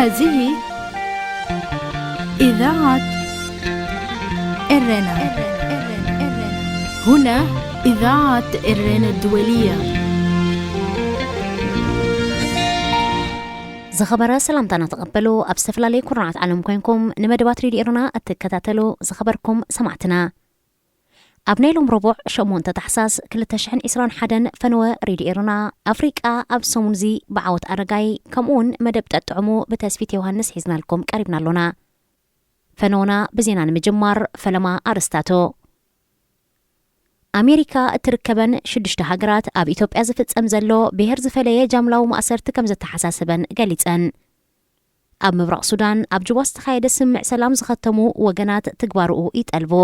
هذه إذاعة إرنا. هنا إذاعة إرنا الدولية. ዝኸበረ ሰላምታና ተቐበሉ። ኣብ ዝተፈላለየ ኩርናዓት ዓለም ኮይንኩም ንመደባት ሬድዮ ኤረና እትከታተሉ ዝኸበርኩም ሰማዕትና፣ ኣብ ናይ ሎም ረቡዕ ሸሞንተ ታሕሳስ ክልተ ሽሕን ዕስራን ሓደን ፈነወ ሬድዮ ኤረና ኣፍሪቃ ኣብ ሰሙንዚ ብዓወት ኣረጋይ ከምኡውን መደብ ጠጥዕሙ ብተስፊት ዮሃንስ ሒዝናልኩም ቀሪብና ኣሎና። ፈነወና ብዜና ንምጅማር ፈለማ ኣርስታቶ። ኣሜሪካ እትርከበን ሽዱሽተ ሃገራት ኣብ ኢትዮጵያ ዝፍጸም ዘሎ ብሄር ዝፈለየ ጃምላዊ ማእሰርቲ ከም ዘተሓሳሰበን ገሊጸን። ኣብ ምብራቕ ሱዳን ኣብ ጁባ ዝተኻየደ ስምምዕ ሰላም ዝኸተሙ ወገናት ትግባርኡ ይጠልቡ።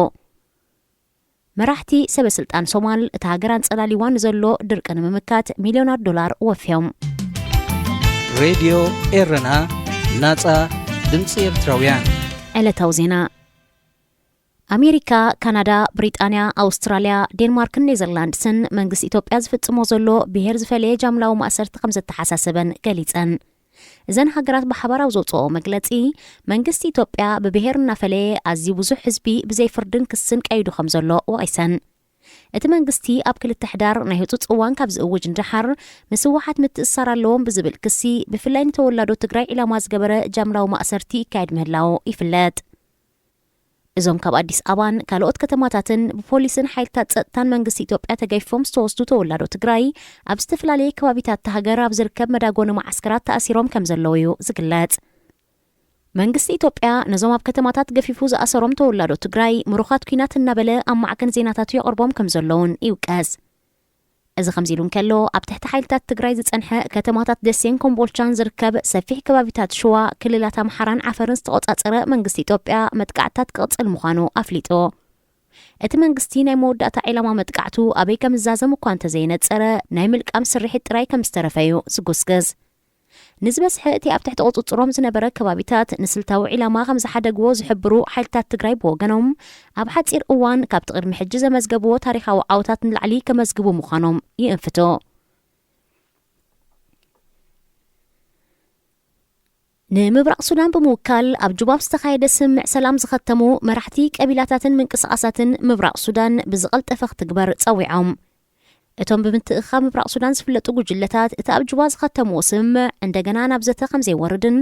መራሕቲ ሰበ ስልጣን ሶማል እታ ሃገር ኣንጸላሊዋ ንዘሎ ድርቂ ንምምካት ሚልዮናት ዶላር ወፍዮም። ሬድዮ ኤረና፣ ናጻ ድምፂ ኤርትራውያን። ዕለታዊ ዜና። ኣሜሪካ፣ ካናዳ፣ ብሪጣንያ፣ ኣውስትራልያ፣ ዴንማርክን ኔዘርላንድስን መንግስቲ ኢትዮጵያ ዝፍጽሞ ዘሎ ብሄር ዝፈለየ ጃምላዊ ማእሰርቲ ከም ዘተሓሳሰበን ገሊጸን። እዘን ሃገራት ብሓባር ኣብ ዘውፅኦ መግለፂ፣ መንግስቲ ኢትዮጵያ ብብሄር እናፈለየ ኣዝዩ ብዙሕ ህዝቢ ብዘይ ፍርድን ክስን ቀይዱ ከም ዘሎ ወቒሰን። እቲ መንግስቲ ኣብ ክልተ ሕዳር ናይ ህፁፅ እዋን ካብ ዝእውጅ ንደሓር ምስ ህወሓት ምትእስሳር ኣለዎም ብዝብል ክሲ ብፍላይ ንተወላዶ ትግራይ ዒላማ ዝገበረ ጃምላዊ ማእሰርቲ ይካየድ ምህላው ይፍለጥ። እዞም ካብ ኣዲስ ኣበባን ካልኦት ከተማታትን ብፖሊስን ሓይልታት ፀጥታን መንግስቲ ኢትዮጵያ ተገይፎም ዝተወስዱ ተወላዶ ትግራይ ኣብ ዝተፈላለየ ከባቢታት እታ ሃገር ኣብ ዝርከብ መዳጎኒ መዓስከራት ተኣሲሮም ከም ዘለዉ እዩ ዝግለፅ። መንግስቲ ኢትዮጵያ ነዞም ኣብ ከተማታት ገፊፉ ዝኣሰሮም ተወላዶ ትግራይ ምሩኻት ኲናት እናበለ ኣብ ማዕከን ዜናታቱ የቕርቦም ከም ዘለውን ይውቀስ። እዚ ከምዚ ኢሉ እንከሎ፣ ኣብ ትሕቲ ሓይልታት ትግራይ ዝጸንሐ ከተማታት ደሴን ኮምቦልቻን ዝርከብ ሰፊሕ ከባቢታት ሽዋ ክልላት ኣምሓራን ዓፈርን ዝተቖጻጸረ መንግስቲ ኢትዮጵያ መጥቃዕትታት ክቕጽል ምዃኑ ኣፍሊጡ። እቲ መንግስቲ ናይ መወዳእታ ዒላማ መጥቃዕቱ ኣበይ ከም ዝዛዘም እኳ እንተዘየነጸረ፣ ናይ ምልቃም ስርሒት ጥራይ ከም ዝተረፈ እዩ ዝጉስግስ። ንዝበዝሐ እቲ ኣብ ትሕቲ ቁጽጽሮም ዝነበረ ከባቢታት ንስልታዊ ዒላማ ከም ዝሓደግዎ ዝሕብሩ ሓይልታት ትግራይ ብወገኖም፣ ኣብ ሓጺር እዋን ካብቲ ቅድሚ ሕጂ ዘመዝገብዎ ታሪኻዊ ዓወታት ንላዕሊ ከመዝግቡ ምዃኖም ይእንፍቱ። ንምብራቕ ሱዳን ብምውካል ኣብ ጁባ ዝተኻየደ ስምምዕ ሰላም ዝኸተሙ መራሕቲ ቀቢላታትን ምንቅስቓሳትን ምብራቕ ሱዳን ብዝቐልጠፈ ክትግበር ጸዊዖም። እቶም ብምትእኻብ ምብራቕ ሱዳን ዝፍለጡ ጉጅለታት እቲ ኣብ ጁባ ዝኸተምዎ ስምምዕ እንደገና ናብ ዘተ ከም ዘይወርድን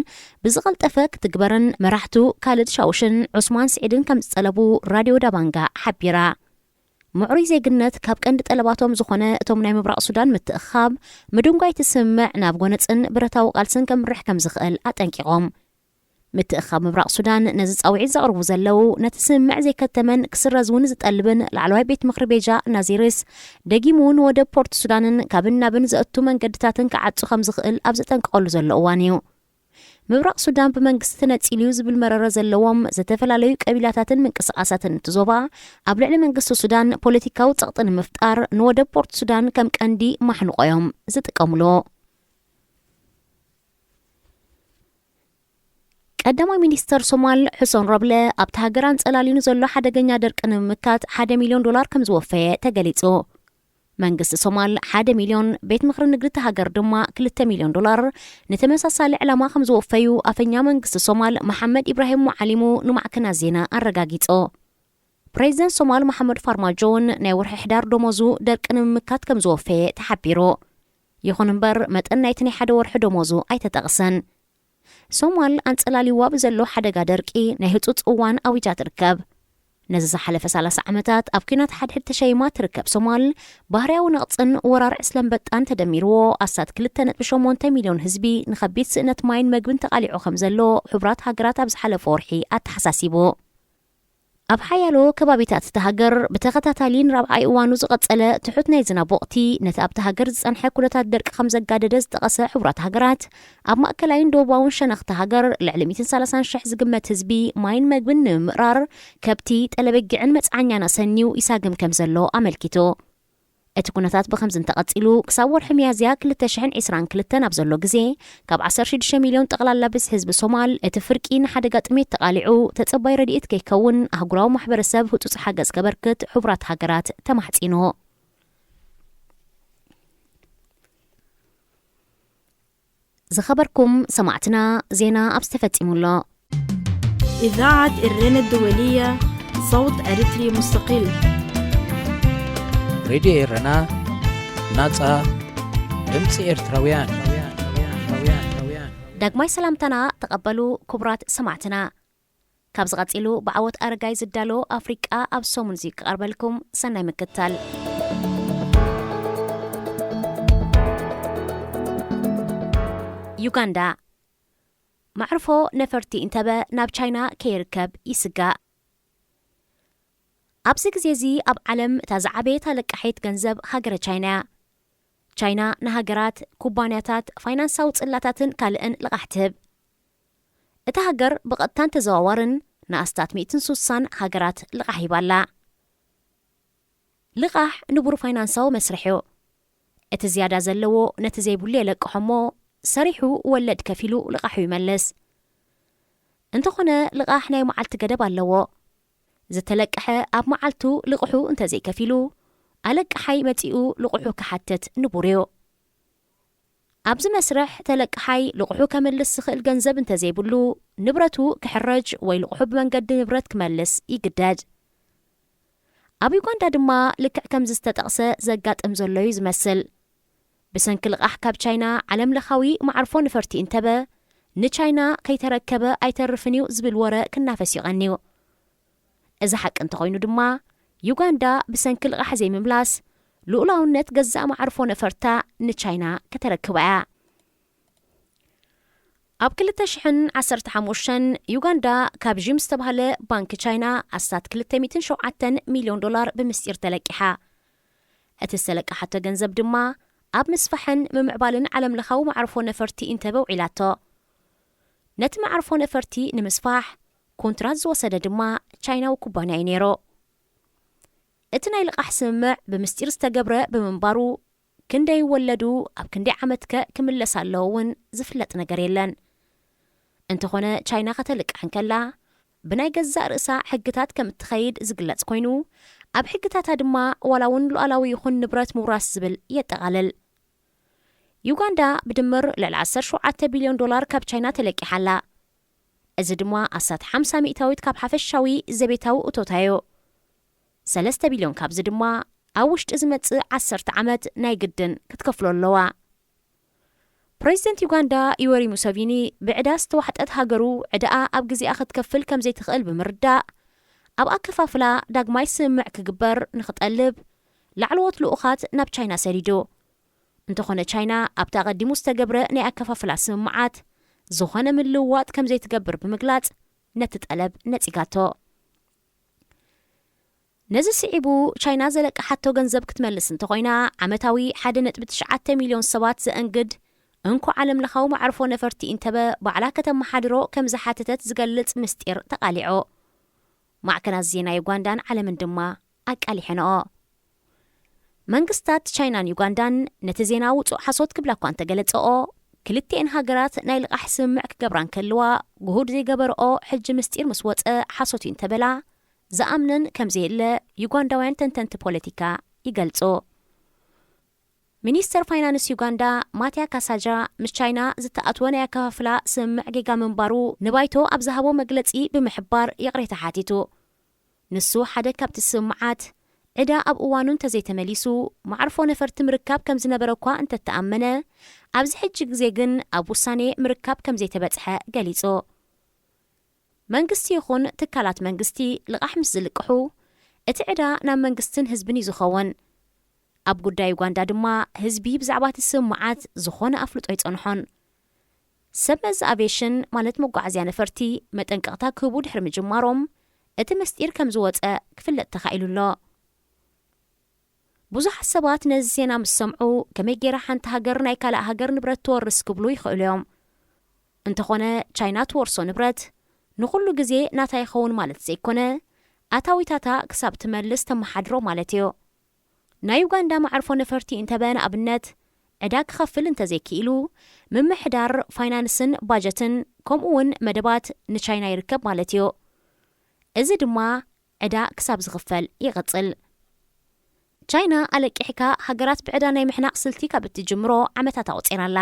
ብዝቐልጠፈ ክትግበርን መራሕቱ ካልድ ሻውሽን ዑስማን ስዒድን ከም ዝጠለቡ ራድዮ ዳባንጋ ሓቢራ። ምዕሩይ ዜግነት ካብ ቀንዲ ጠለባቶም ዝኾነ እቶም ናይ ምብራቕ ሱዳን ምትእኻብ ምድንጓይ እቲ ስምምዕ ናብ ጎነፅን ብረታዊ ቃልስን ከምርሕ ከም ዝኽእል ኣጠንቂቖም። ምትእኻብ ምብራቕ ሱዳን ነዚ ጻውዒት ዘቕርቡ ዘለዉ፣ ነቲ ስምምዕ ዘይከተመን ክስረዝ እውን ዝጠልብን ላዕለዋይ ቤት ምኽሪ ቤጃ ናዚርስ፣ ደጊሙ እውን ወደብ ፖርት ሱዳንን ካብን ናብን ዘእቱ መንገድታትን ክዓጹ ከም ዝኽእል ኣብ ዘጠንቅቐሉ ዘሎ እዋን እዩ። ምብራቕ ሱዳን ብመንግስቲ ተነጺሉ እዩ ዝብል መረረ ዘለዎም ዝተፈላለዩ ቀቢላታትን ምንቅስቓሳትን እቲ ዞባ ኣብ ልዕሊ መንግስቲ ሱዳን ፖለቲካዊ ጸቕጢ ንምፍጣር ንወደብ ፖርት ሱዳን ከም ቀንዲ ማሕንቖ እዮም ዝጥቀምሉ። ቀዳማይ ሚኒስተር ሶማል ሕሶን ሮብለ ኣብቲ ሃገር ኣንጸላልዩ ንዘሎ ሓደገኛ ደርቂ ንምምካት ሓደ ሚልዮን ዶላር ከም ዝወፈየ ተገሊጹ። መንግስቲ ሶማል ሓደ ሚልዮን፣ ቤት ምኽሪ ንግዲ እቲ ሃገር ድማ ክልተ ሚልዮን ዶላር ንተመሳሳሊ ዕላማ ከም ዝወፈዩ ኣፈኛ መንግስቲ ሶማል መሓመድ ኢብራሂም ሙዓሊሙ ንማዕከናት ዜና ኣረጋጊጹ። ፕሬዚደንት ሶማል መሓመድ ፋርማጆ እውን ናይ ወርሒ ሕዳር ደሞዙ ደርቂ ንምምካት ከም ዝወፈየ ተሓቢሩ። ይኹን እምበር መጠን ናይቲ ናይ ሓደ ወርሒ ደሞዙ ኣይተጠቕሰን። ሶማል ኣንጸላሊዋ ብዘሎ ሓደጋ ደርቂ ናይ ህጹጽ እዋን ኣዊጃ ትርከብ። ነዚ ዝሓለፈ ሰላሳ ዓመታት ኣብ ኲናት ሓድሕድ ተሸይማ ትርከብ ሶማል፣ ባህርያዊ ነቕጽን ወራር ዕስለ ኣንበጣን ተደሚርዎ ኣስታት ክልተ ነጥቢ ሸሞንተ ሚልዮን ህዝቢ ንኸቢድ ስእነት ማይን መግብን ተቓሊዑ ከም ዘሎ ሕቡራት ሃገራት ኣብ ዝሓለፈ ወርሒ ኣተሓሳሲቡ። ኣብ ሓያሎ ከባቢታት እታ ሃገር ብተኸታታሊ ንራብዓይ እዋኑ ዝቐጸለ ትሑት ናይ ዝናብ ወቕቲ ነቲ ኣብታ ሃገር ዝጸንሐ ኩነታት ደርቂ ከም ዘጋደደ ዝጠቐሰ ሕቡራት ሃገራት፣ ኣብ ማእከላይን ደቡባውን ሸነኽ እታ ሃገር ልዕሊ ሚእትን ሰላሳን ሽሕ ዝግመት ህዝቢ ማይን መግብን ንምምእራር ከብቲ፣ ጠለበጊዕን መጽዓኛን ኣሰንዩ ይሳግም ከም ዘሎ ኣመልኪቱ። እቲ ኩነታት ብኸምዚ እንተቐጺሉ፣ ክሳብ ወርሒ ሚያዝያ ክልተ ሽሕን ዕስራን ክልተን ኣብ ዘሎ ግዜ፣ ካብ ዓሰርተ ሽዱሽተ ሚልዮን ጠቕላላ ብዝሒ ህዝቢ ሶማል፣ እቲ ፍርቂ ንሓደጋ ጥሜት ተቓሊዑ፣ ተጸባይ ረድኤት ከይከውን ኣህጉራዊ ማሕበረሰብ ህጹጽ ሓገዝ ከበርክት ሕቡራት ሃገራት ተማሕጺኑ። ዝኸበርኩም ሰማዕትና፣ ዜና ኣብ ዝተፈጺሙ ኣሎ። إذاعة إرينا الدولية، صوت أريتري مستقل. ሬድዮ ኤረና፣ ናጻ ድምጺ ኤርትራውያን። ዳግማይ ሰላምታና ተቐበሉ ክቡራት ሰማዕትና። ካብዚ ቀጺሉ ብዓወት ኣረጋይ ዝዳሎ ኣፍሪቃ ኣብ ሰሙን እዚ ክቐርበልኩም። ሰናይ ምክትታል። ዩጋንዳ፣ መዕርፎ ነፈርቲ ኢንተበ ናብ ቻይና ከይርከብ ይስጋእ። ኣብዚ ግዜ እዚ ኣብ ዓለም እታ ዝዓበየት ኣለቃሒት ገንዘብ ሃገረ ቻይና እያ። ቻይና ንሃገራት፣ ኩባንያታት፣ ፋይናንሳዊ ጽላታትን ካልእን ልቓሕ ትህብ። እታ ሃገር ብቐጥታን ተዘዋዋርን ንኣስታት ሚእትን ሱሳን ሃገራት ልቓሕ ሂባ ኣላ። ልቓሕ ንቡር ፋይናንሳዊ መስርሕ እዩ። እቲ ዝያዳ ዘለዎ ነቲ ዘይብሉ የለቅሖ እሞ፣ ሰሪሑ ወለድ ከፊሉ ልቓሑ ይመልስ። እንተኾነ፣ ልቓሕ ናይ መዓልቲ ገደብ ኣለዎ። ዝተለቀሐ ኣብ መዓልቱ ልቕሑ እንተዘይከፊሉ፣ ኣለቃሓይ መጺኡ ልቕሑ ክሓትት ንቡር እዩ። ኣብዚ መስርሕ፣ ተለቃሓይ ልቕሑ ከምልስ ዝኽእል ገንዘብ እንተዘይብሉ፣ ንብረቱ ክሕረጅ ወይ ልቕሑ ብመንገዲ ንብረት ክመልስ ይግደድ። ኣብ ዩጋንዳ ድማ ልክዕ ከምዚ ዝተጠቕሰ ዘጋጥም ዘሎ እዩ ዝመስል። ብሰንኪ ልቓሕ ካብ ቻይና፣ ዓለም ለኻዊ መዓርፎ ነፈርቲ ኢንተበ ንቻይና ከይተረከበ ኣይተርፍን እዩ ዝብል ወረ ክናፈስ እዩ ቀንዩ። እዚ ሓቂ እንተኾይኑ ድማ፣ ዩጋንዳ ብሰንኪ ልቓሕ ዘይምምላስ፣ ልኡላውነት ገዛእ መዓርፎ ነፈርታ ንቻይና ከተረክባ እያ። ኣብ ክልተ ሽሕን ዓሰርተ ሓሙሽተን፣ ዩጋንዳ ካብ ዥም ዝተባህለ ባንኪ ቻይና ኣስታት ክልተ ሚእትን ሸውዓተን ሚልዮን ዶላር ብምስጢር ተለቂሓ። እቲ ዝተለቀሓቶ ገንዘብ ድማ ኣብ ምስፋሕን ምምዕባልን ዓለምለኻዊ መዕርፎ ነፈርቲ ኢንተበ ውዒላቶ። ነቲ መዕርፎ ነፈርቲ ንምስፋሕ ኮንትራት ዝወሰደ ድማ ቻይናዊ ኩባንያ እዩ ነይሩ። እቲ ናይ ልቓሕ ስምምዕ ብምስጢር ዝተገብረ ብምንባሩ፣ ክንደይ ወለዱ ኣብ ክንደይ ዓመትከ ክምለስ ኣለዎ እውን ዝፍለጥ ነገር የለን። እንተኾነ፣ ቻይና ከተልቅሕ እንከላ፣ ብናይ ገዛእ ርእሳ ሕግታት ከም እትኸይድ ዝግለጽ ኮይኑ፣ ኣብ ሕግታታ ድማ ዋላ እውን ሉዓላዊ ይኹን ንብረት ምውራስ ዝብል የጠቓልል። ዩጋንዳ ብድምር ልዕሊ ዓሰርተ ሸውዓተ ቢልዮን ዶላር ካብ ቻይና ተለቂሓ ኣላ። እዚ ድማ ኣስታት ሓምሳ ሚእታዊት ካብ ሓፈሻዊ ዘቤታዊ እቶታዮ። ሰለስተ ቢልዮን ካብዚ ድማ ኣብ ውሽጢ ዝመጽእ ዓሰርተ ዓመት ናይ ግድን ክትከፍሎ ኣለዋ። ፕሬዚደንት ዩጋንዳ ዩወሪ ሙሰቪኒ፣ ብዕዳ ዝተዋሕጠት ሃገሩ ዕዳኣ ኣብ ግዜኣ ክትከፍል ከም ዘይትኽእል ብምርዳእ፣ ኣብ ኣከፋፍላ ዳግማይ ስምምዕ ክግበር ንኽጠልብ ላዕለዎት ልኡኻት ናብ ቻይና ሰዲዱ። እንተኾነ፣ ቻይና ኣብቲ ኣቐዲሙ ዝተገብረ ናይ ኣከፋፍላ ስምምዓት ዝኾነ ምልውዋጥ ከም ዘይትገብር ብምግላጽ፣ ነቲ ጠለብ ነጺጋቶ። ነዚ ስዒቡ፣ ቻይና ዘለቀሓቶ ገንዘብ ክትመልስ እንተኾይና፣ ዓመታዊ ሓደ ነጥቢ ትሽዓተ ሚልዮን ሰባት ዘእንግድ እንኮ ዓለምለኻዊ መዕርፎ ነፈርቲ ኢንተበ ባዕላ ከተመሓድሮ ከም ዝሓተተት ዝገልጽ ምስጢር ተቓሊዑ። ማዕከናት ዜና ዩጋንዳን ዓለምን ድማ ኣቃሊሐንኦ። መንግስታት ቻይናን ዩጋንዳን ነቲ ዜና ውጹእ ሓሶት ክብላ እኳ እንተገለጸኦ፣ ክልቲኤን ሃገራት ናይ ልቓሕ ስምምዕ ክገብራ እንከልዋ፣ ግሁድ ዘይገበርኦ ሕጂ ምስጢር ምስ ወጸ ሓሶት እዩ እንተበላ ዝኣምነን ከም ዘየለ ዩጋንዳውያን ተንተንቲ ፖለቲካ ይገልጹ። ሚኒስተር ፋይናንስ ዩጋንዳ ማቲያ ካሳጃ፣ ምስ ቻይና ዝተኣትወ ናይ ኣከፋፍላ ስምምዕ ጌጋ ምንባሩ ንባይቶ ኣብ ዝሃቦ መግለጺ ብምሕባር ይቕሬታ ሓቲቱ። ንሱ ሓደ ካብቲ ስምምዓት፣ ዕዳ ኣብ እዋኑ እንተዘይተመሊሱ፣ መዓርፎ ነፈርቲ ምርካብ ከም ዝነበረ እኳ እንተተኣመነ፣ ኣብዚ ሕጂ ግዜ ግን ኣብ ውሳኔ ምርካብ ከም ዘይተበጽሐ ገሊጹ። መንግስቲ ይኹን ትካላት መንግስቲ ልቓሕ ምስ ዝልቅሑ፣ እቲ ዕዳ ናብ መንግስትን ህዝብን እዩ ዝኸውን። ኣብ ጉዳይ ዩጋንዳ ድማ፣ ህዝቢ ብዛዕባ እቲ ስምምዓት ዝኾነ ኣፍልጦ ኣይጸንሖን። ሰብ መዚ ኣቪየሽን፣ ማለት መጓዓዝያ ነፈርቲ፣ መጠንቀቕታ ክህቡ ድሕሪ ምጅማሮም፣ እቲ ምስጢር ከም ዝወጸ ክፍለጥ ተኻኢሉ ኣሎ። ብዙሓት ሰባት ነዚ ዜና ምስ ሰምዑ፣ ከመይ ገይራ ሓንቲ ሃገር ናይ ካልእ ሃገር ንብረት ትወርስ ክብሉ ይኽእሉ እዮም። እንተኾነ፣ ቻይና ትወርሶ ንብረት ንኹሉ ግዜ ናታ ይኸውን ማለት ዘይኮነ፣ ኣታዊታታ ክሳብ ትመልስ ተመሓድሮ ማለት እዩ። ናይ ዩጋንዳ መዓርፎ ነፈርቲ ኢንተበ ንኣብነት፣ ዕዳ ክኸፍል እንተዘይክኢሉ፣ ምምሕዳር ፋይናንስን ባጀትን ከምኡ እውን መደባት ንቻይና ይርከብ ማለት እዩ። እዚ ድማ ዕዳ ክሳብ ዝኽፈል ይቕጽል። ቻይና ኣለቂሕካ ሃገራት ብዕዳ ናይ ምሕናቕ ስልቲ ካብ እትጅምሮ ዓመታት ኣቑጺራ ኣላ።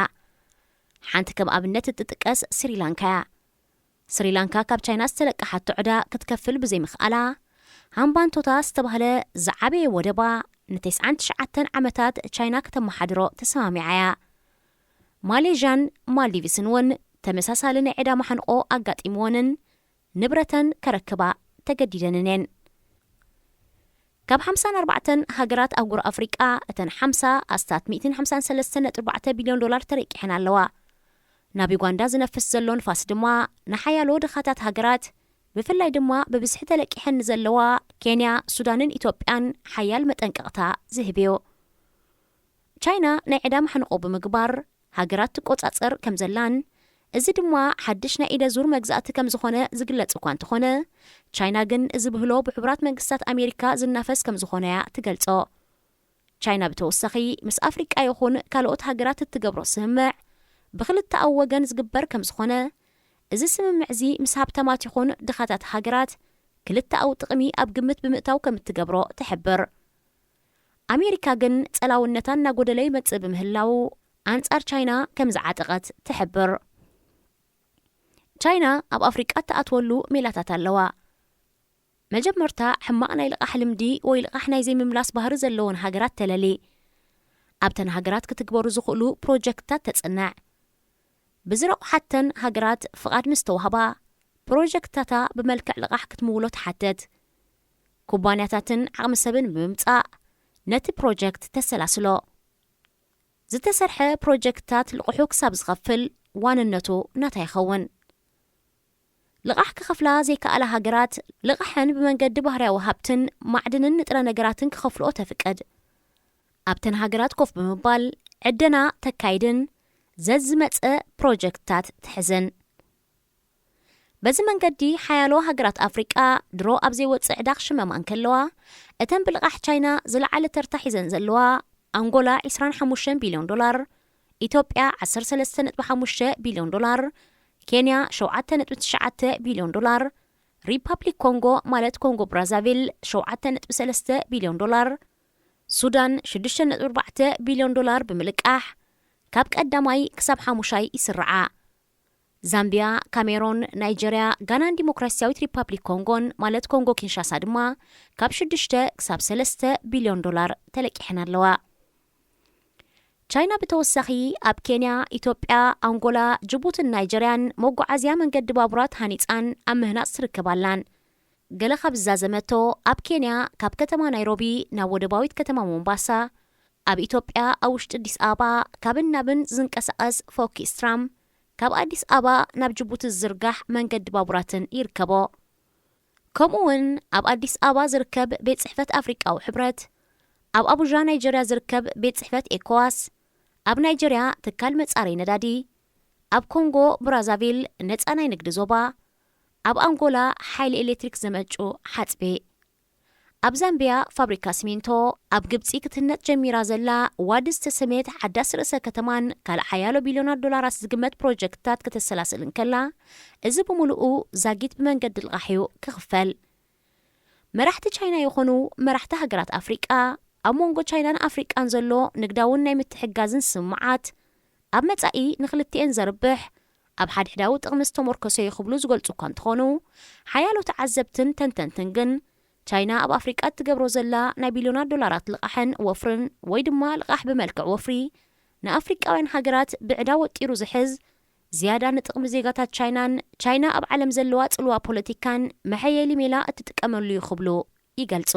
ሓንቲ ከም ኣብነት እትጥቀስ ስሪላንካ እያ። ስሪላንካ ካብ ቻይና ዝተለቀሓቶ ዕዳ ክትከፍል ብዘይምኽኣላ፣ ሃምባንቶታ ዝተባህለ ዝዓበየ ወደባ ንተስዓን ትሽዓተን ዓመታት ቻይና ከተመሓድሮ ተሰማሚዓ እያ። ማሌዥያን ማልዲቭስን እውን ተመሳሳሊ ናይ ዕዳ ማሕንቆ ኣጋጢምወንን ንብረተን ከረክባ ተገዲደንን እየን። ካብ ሓምሳን ኣርባዕተን ሃገራት ኣህጉር ኣፍሪቃ፣ እተን ሓምሳ ኣስታት ሚእትን ሓምሳን ሰለስተን ነጥቢ ኣርባዕተ ቢልዮን ዶላር ተረቂሐን ኣለዋ። ናብ ዩጋንዳ ዝነፍስ ዘሎ ንፋስ ድማ ንሓያሎ ድኻታት ሃገራት፣ ብፍላይ ድማ ብብዝሒ ተለቂሐን ንዘለዋ ኬንያ፣ ሱዳንን ኢትዮጵያን ሓያል መጠንቀቕታ ዝህብ እዩ። ቻይና ናይ ዕዳ ማሕንቆ ብምግባር ሃገራት ትቆጻጸር ከም ዘላን፣ እዚ ድማ ሓድሽ ናይ ኢደ ዙር መግዛእቲ ከም ዝኾነ ዝግለጽ እኳ እንተኾነ፣ ቻይና ግን እዚ ብህሎ ብሕቡራት መንግስታት ኣሜሪካ ዝናፈስ ከም ዝኾነ እያ ትገልጾ። ቻይና ብተወሳኺ ምስ ኣፍሪቃ ይኹን ካልኦት ሃገራት እትገብሮ ስምምዕ ብኽልተኣዊ ወገን ዝግበር ከም ዝኾነ፣ እዚ ስምምዕ እዚ ምስ ሃብታማት ይኹን ድኻታት ሃገራት ክልተኣዊ ጥቕሚ ኣብ ግምት ብምእታው ከም እትገብሮ ትሕብር። ኣሜሪካ ግን ጸላውነታ እናጎደለ ይመጽእ ብምህላው ኣንጻር ቻይና ከም ዝዓጠቐት ትሕብር። ቻይና ኣብ ኣፍሪቃ እትኣትወሉ ሜላታት ኣለዋ። መጀመርታ ሕማቕ ናይ ልቓሕ ልምዲ ወይ ልቓሕ ናይ ዘይምምላስ ባህሪ ዘለወን ሃገራት ተለሊ። ኣብተን ሃገራት ክትግበሩ ዝኽእሉ ፕሮጀክትታት ተጽንዕ። ብዝረቑሓተን ሃገራት ፍቓድ ምስ ተዋህባ፣ ፕሮጀክትታታ ብመልክዕ ልቓሕ ክትምውሎ ትሓትት። ኩባንያታትን ዓቕሚ ሰብን ብምምጻእ ነቲ ፕሮጀክት ተሰላስሎ። ዝተሰርሐ ፕሮጀክትታት ልቕሑ ክሳብ ዝኸፍል ዋንነቱ ናታ ይኸውን። ልቓሕ ክኸፍላ ዘይከኣላ ሃገራት ልቓሐን ብመንገዲ ባህርያዊ ሃብትን ማዕድንን ንጥረ ነገራትን ክኸፍልኦ ተፍቅድ። ኣብተን ሃገራት ኮፍ ብምባል ዕደና ተካይድን ዘዝመጸ ፕሮጀክትታት ትሕዝን። በዚ መንገዲ ሓያሎ ሃገራት ኣፍሪቃ ድሮ ኣብ ዘይወጽእ ዕዳ ክሽመማ እንከለዋ፣ እተን ብልቓሕ ቻይና ዝለዓለ ተርታ ሒዘን ዘለዋ ኣንጎላ ዕስራን ሓሙሽተን ቢልዮን ዶላር፣ ኢትዮጵያ ዓሰርተ ሰለስተ ነጥቢ ሓሙሽተ ቢልዮን ዶላር፣ ኬንያ ሸውዓተ ነጥቢ ትሽዓተ ቢልዮን ዶላር፣ ሪፓብሊክ ኮንጎ ማለት ኮንጎ ብራዛቪል ሸውዓተ ነጥቢ ሰለስተ ቢልዮን ዶላር፣ ሱዳን ሽዱሽተ ነጥቢ ኣርባዕተ ቢልዮን ዶላር ብምልቃሕ ካብ ቀዳማይ ክሳብ ሓሙሻይ ይስርዓ። ዛምቢያ፣ ካሜሮን፣ ናይጀርያ፣ ጋናን ዲሞክራሲያዊት ሪፓብሊክ ኮንጎን ማለት ኮንጎ ኪንሻሳ ድማ ካብ ሽዱሽተ ክሳብ ሰለስተ ቢልዮን ዶላር ተለቂሐን ኣለዋ። ቻይና ብተወሳኺ ኣብ ኬንያ፣ ኢትዮጵያ፣ ኣንጎላ፣ ጅቡትን ናይጀርያን መጓዓዝያ መንገዲ ባቡራት ሃኒጻን ኣብ ምህናጽ ትርከብ ኣላን። ገለ ካብ ዝዛዘመቶ፣ ኣብ ኬንያ ካብ ከተማ ናይሮቢ ናብ ወደባዊት ከተማ ሞምባሳ፣ ኣብ ኢትዮጵያ ኣብ ውሽጢ ኣዲስ ኣበባ ካብን ናብን ዝንቀሳቐስ ፎኪስ ትራም፣ ካብ ኣዲስ ኣበባ ናብ ጅቡቲ ዝዝርጋሕ መንገዲ ባቡራትን ይርከቦ። ከምኡ እውን ኣብ ኣዲስ ኣበባ ዝርከብ ቤት ጽሕፈት ኣፍሪቃዊ ሕብረት፣ ኣብ ኣቡጃ ናይጀርያ ዝርከብ ቤት ጽሕፈት ኤኮዋስ፣ ኣብ ናይጀርያ ትካል መጻረይ ነዳዲ፣ ኣብ ኮንጎ ብራዛቪል ነጻ ናይ ንግዲ ዞባ፣ ኣብ ኣንጎላ ሓይሊ ኤሌክትሪክ ዘመንጩ ሓጽቢ፣ ኣብ ዛምቢያ ፋብሪካ ሲሚንቶ፣ ኣብ ግብጺ ክትህነጽ ጀሚራ ዘላ ዋዲ ዝተሰመየት ሓዳስ ርእሰ ከተማን ካልእ ሓያሎ ቢልዮናት ዶላራት ዝግመት ፕሮጀክትታት ከተሰላስል እንከላ፣ እዚ ብምሉኡ ዛጊት ብመንገዲ ልቓሕ እዩ ክኽፈል። መራሕቲ ቻይና ይኹኑ መራሕቲ ሃገራት ኣፍሪቃ፣ ኣብ መንጎ ቻይናን ኣፍሪቃን ዘሎ ንግዳውን ናይ ምትሕግጋዝን ስምምዓት፣ ኣብ መጻኢ ንኽልቲኤን ዘርብሕ፣ ኣብ ሓድሕዳዊ ጥቕሚ ዝተመርኮሰ እዩ ክብሉ ዝገልጹ እኳ እንተኾኑ፣ ሓያሎ ተዓዘብትን ተንተንትን ግን፣ ቻይና ኣብ ኣፍሪቃ እትገብሮ ዘላ ናይ ቢልዮናት ዶላራት ልቓሕን ወፍርን ወይ ድማ ልቓሕ ብመልክዕ ወፍሪ ንኣፍሪቃውያን ሃገራት ብዕዳ ወጢሩ ዝሕዝ፣ ዝያዳ ንጥቕሚ ዜጋታት ቻይናን ቻይና ኣብ ዓለም ዘለዋ ጽልዋ ፖለቲካን መሐየሊ ሜላ እትጥቀመሉ እዩ ክብሉ ይገልጹ።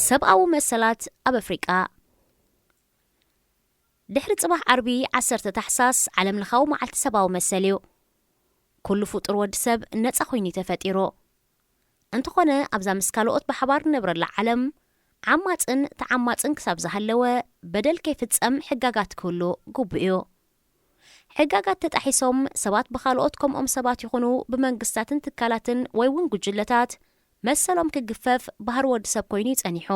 ሰብኣዊ መሰላት ኣብ ኣፍሪቃ። ድሕሪ ጽባሕ ዓርቢ ዓሰርተ ታሕሳስ ዓለምለኻዊ መዓልቲ ሰብኣዊ መሰል እዩ። ኩሉ ፍጡር ወዲ ሰብ ነጻ ኮይኑ እዩ ተፈጢሩ። እንተኾነ ኣብዛ ምስ ካልኦት ብሓባር ንነብረላ ዓለም ዓማጽን ተዓማጽን ክሳብ ዝሃለወ በደል ከይፍጸም ሕጋጋት ክህሉ ግቡእ እዩ። ሕጋጋት ተጣሒሶም ሰባት ብኻልኦት ከምኦም ሰባት ይኹኑ ብመንግስታትን ትካላትን ወይ እውን ጉጅለታት መሰሎም ክግፈፍ ባህሪ ወዲ ሰብ ኮይኑ እዩ ጸኒሑ።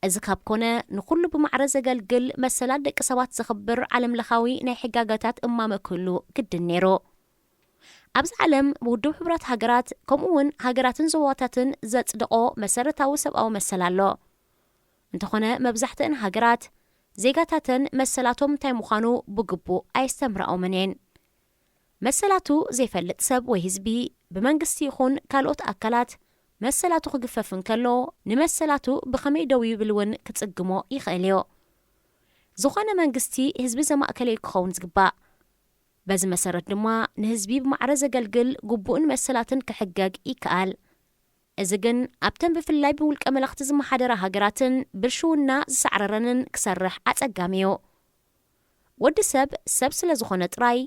እዚ ካብ ኮነ ንኹሉ ብማዕረ ዘገልግል መሰላት ደቂ ሰባት ዘኽብር ዓለምለኻዊ ናይ ሕጋጋታት እማመ ክህሉ ግድን ነይሩ። ኣብዚ ዓለም ውድብ ሕቡራት ሃገራት ከምኡ እውን ሃገራትን ዞባታትን ዘጽደቖ መሰረታዊ ሰብኣዊ መሰል ኣሎ። እንተኾነ መብዛሕትአን ሃገራት ዜጋታተን መሰላቶም እንታይ ምዃኑ ብግቡእ ኣየስተምርኦምን እየን። መሰላቱ ዘይፈልጥ ሰብ ወይ ህዝቢ ብመንግስቲ ይኹን ካልኦት ኣካላት መሰላቱ ክግፈፍ እንከሎ፣ ንመሰላቱ ብኸመይ ደው ይብል እውን ክጽግሞ ይኽእል እዩ። ዝኾነ መንግስቲ ህዝቢ ዘማእከለ እዩ ክኸውን ዝግባእ። በዚ መሰረት ድማ ንህዝቢ ብማዕረ ዘገልግል ግቡእን መሰላትን ክሕገግ ይከኣል። እዚ ግን ኣብተን ብፍላይ ብውልቀ መለኽቲ ዝመሓደራ ሃገራትን ብልሽውና ዝሳዕረረንን ክሰርሕ ኣጸጋሚ እዩ። ወዲ ሰብ ሰብ ስለ ዝኾነ ጥራይ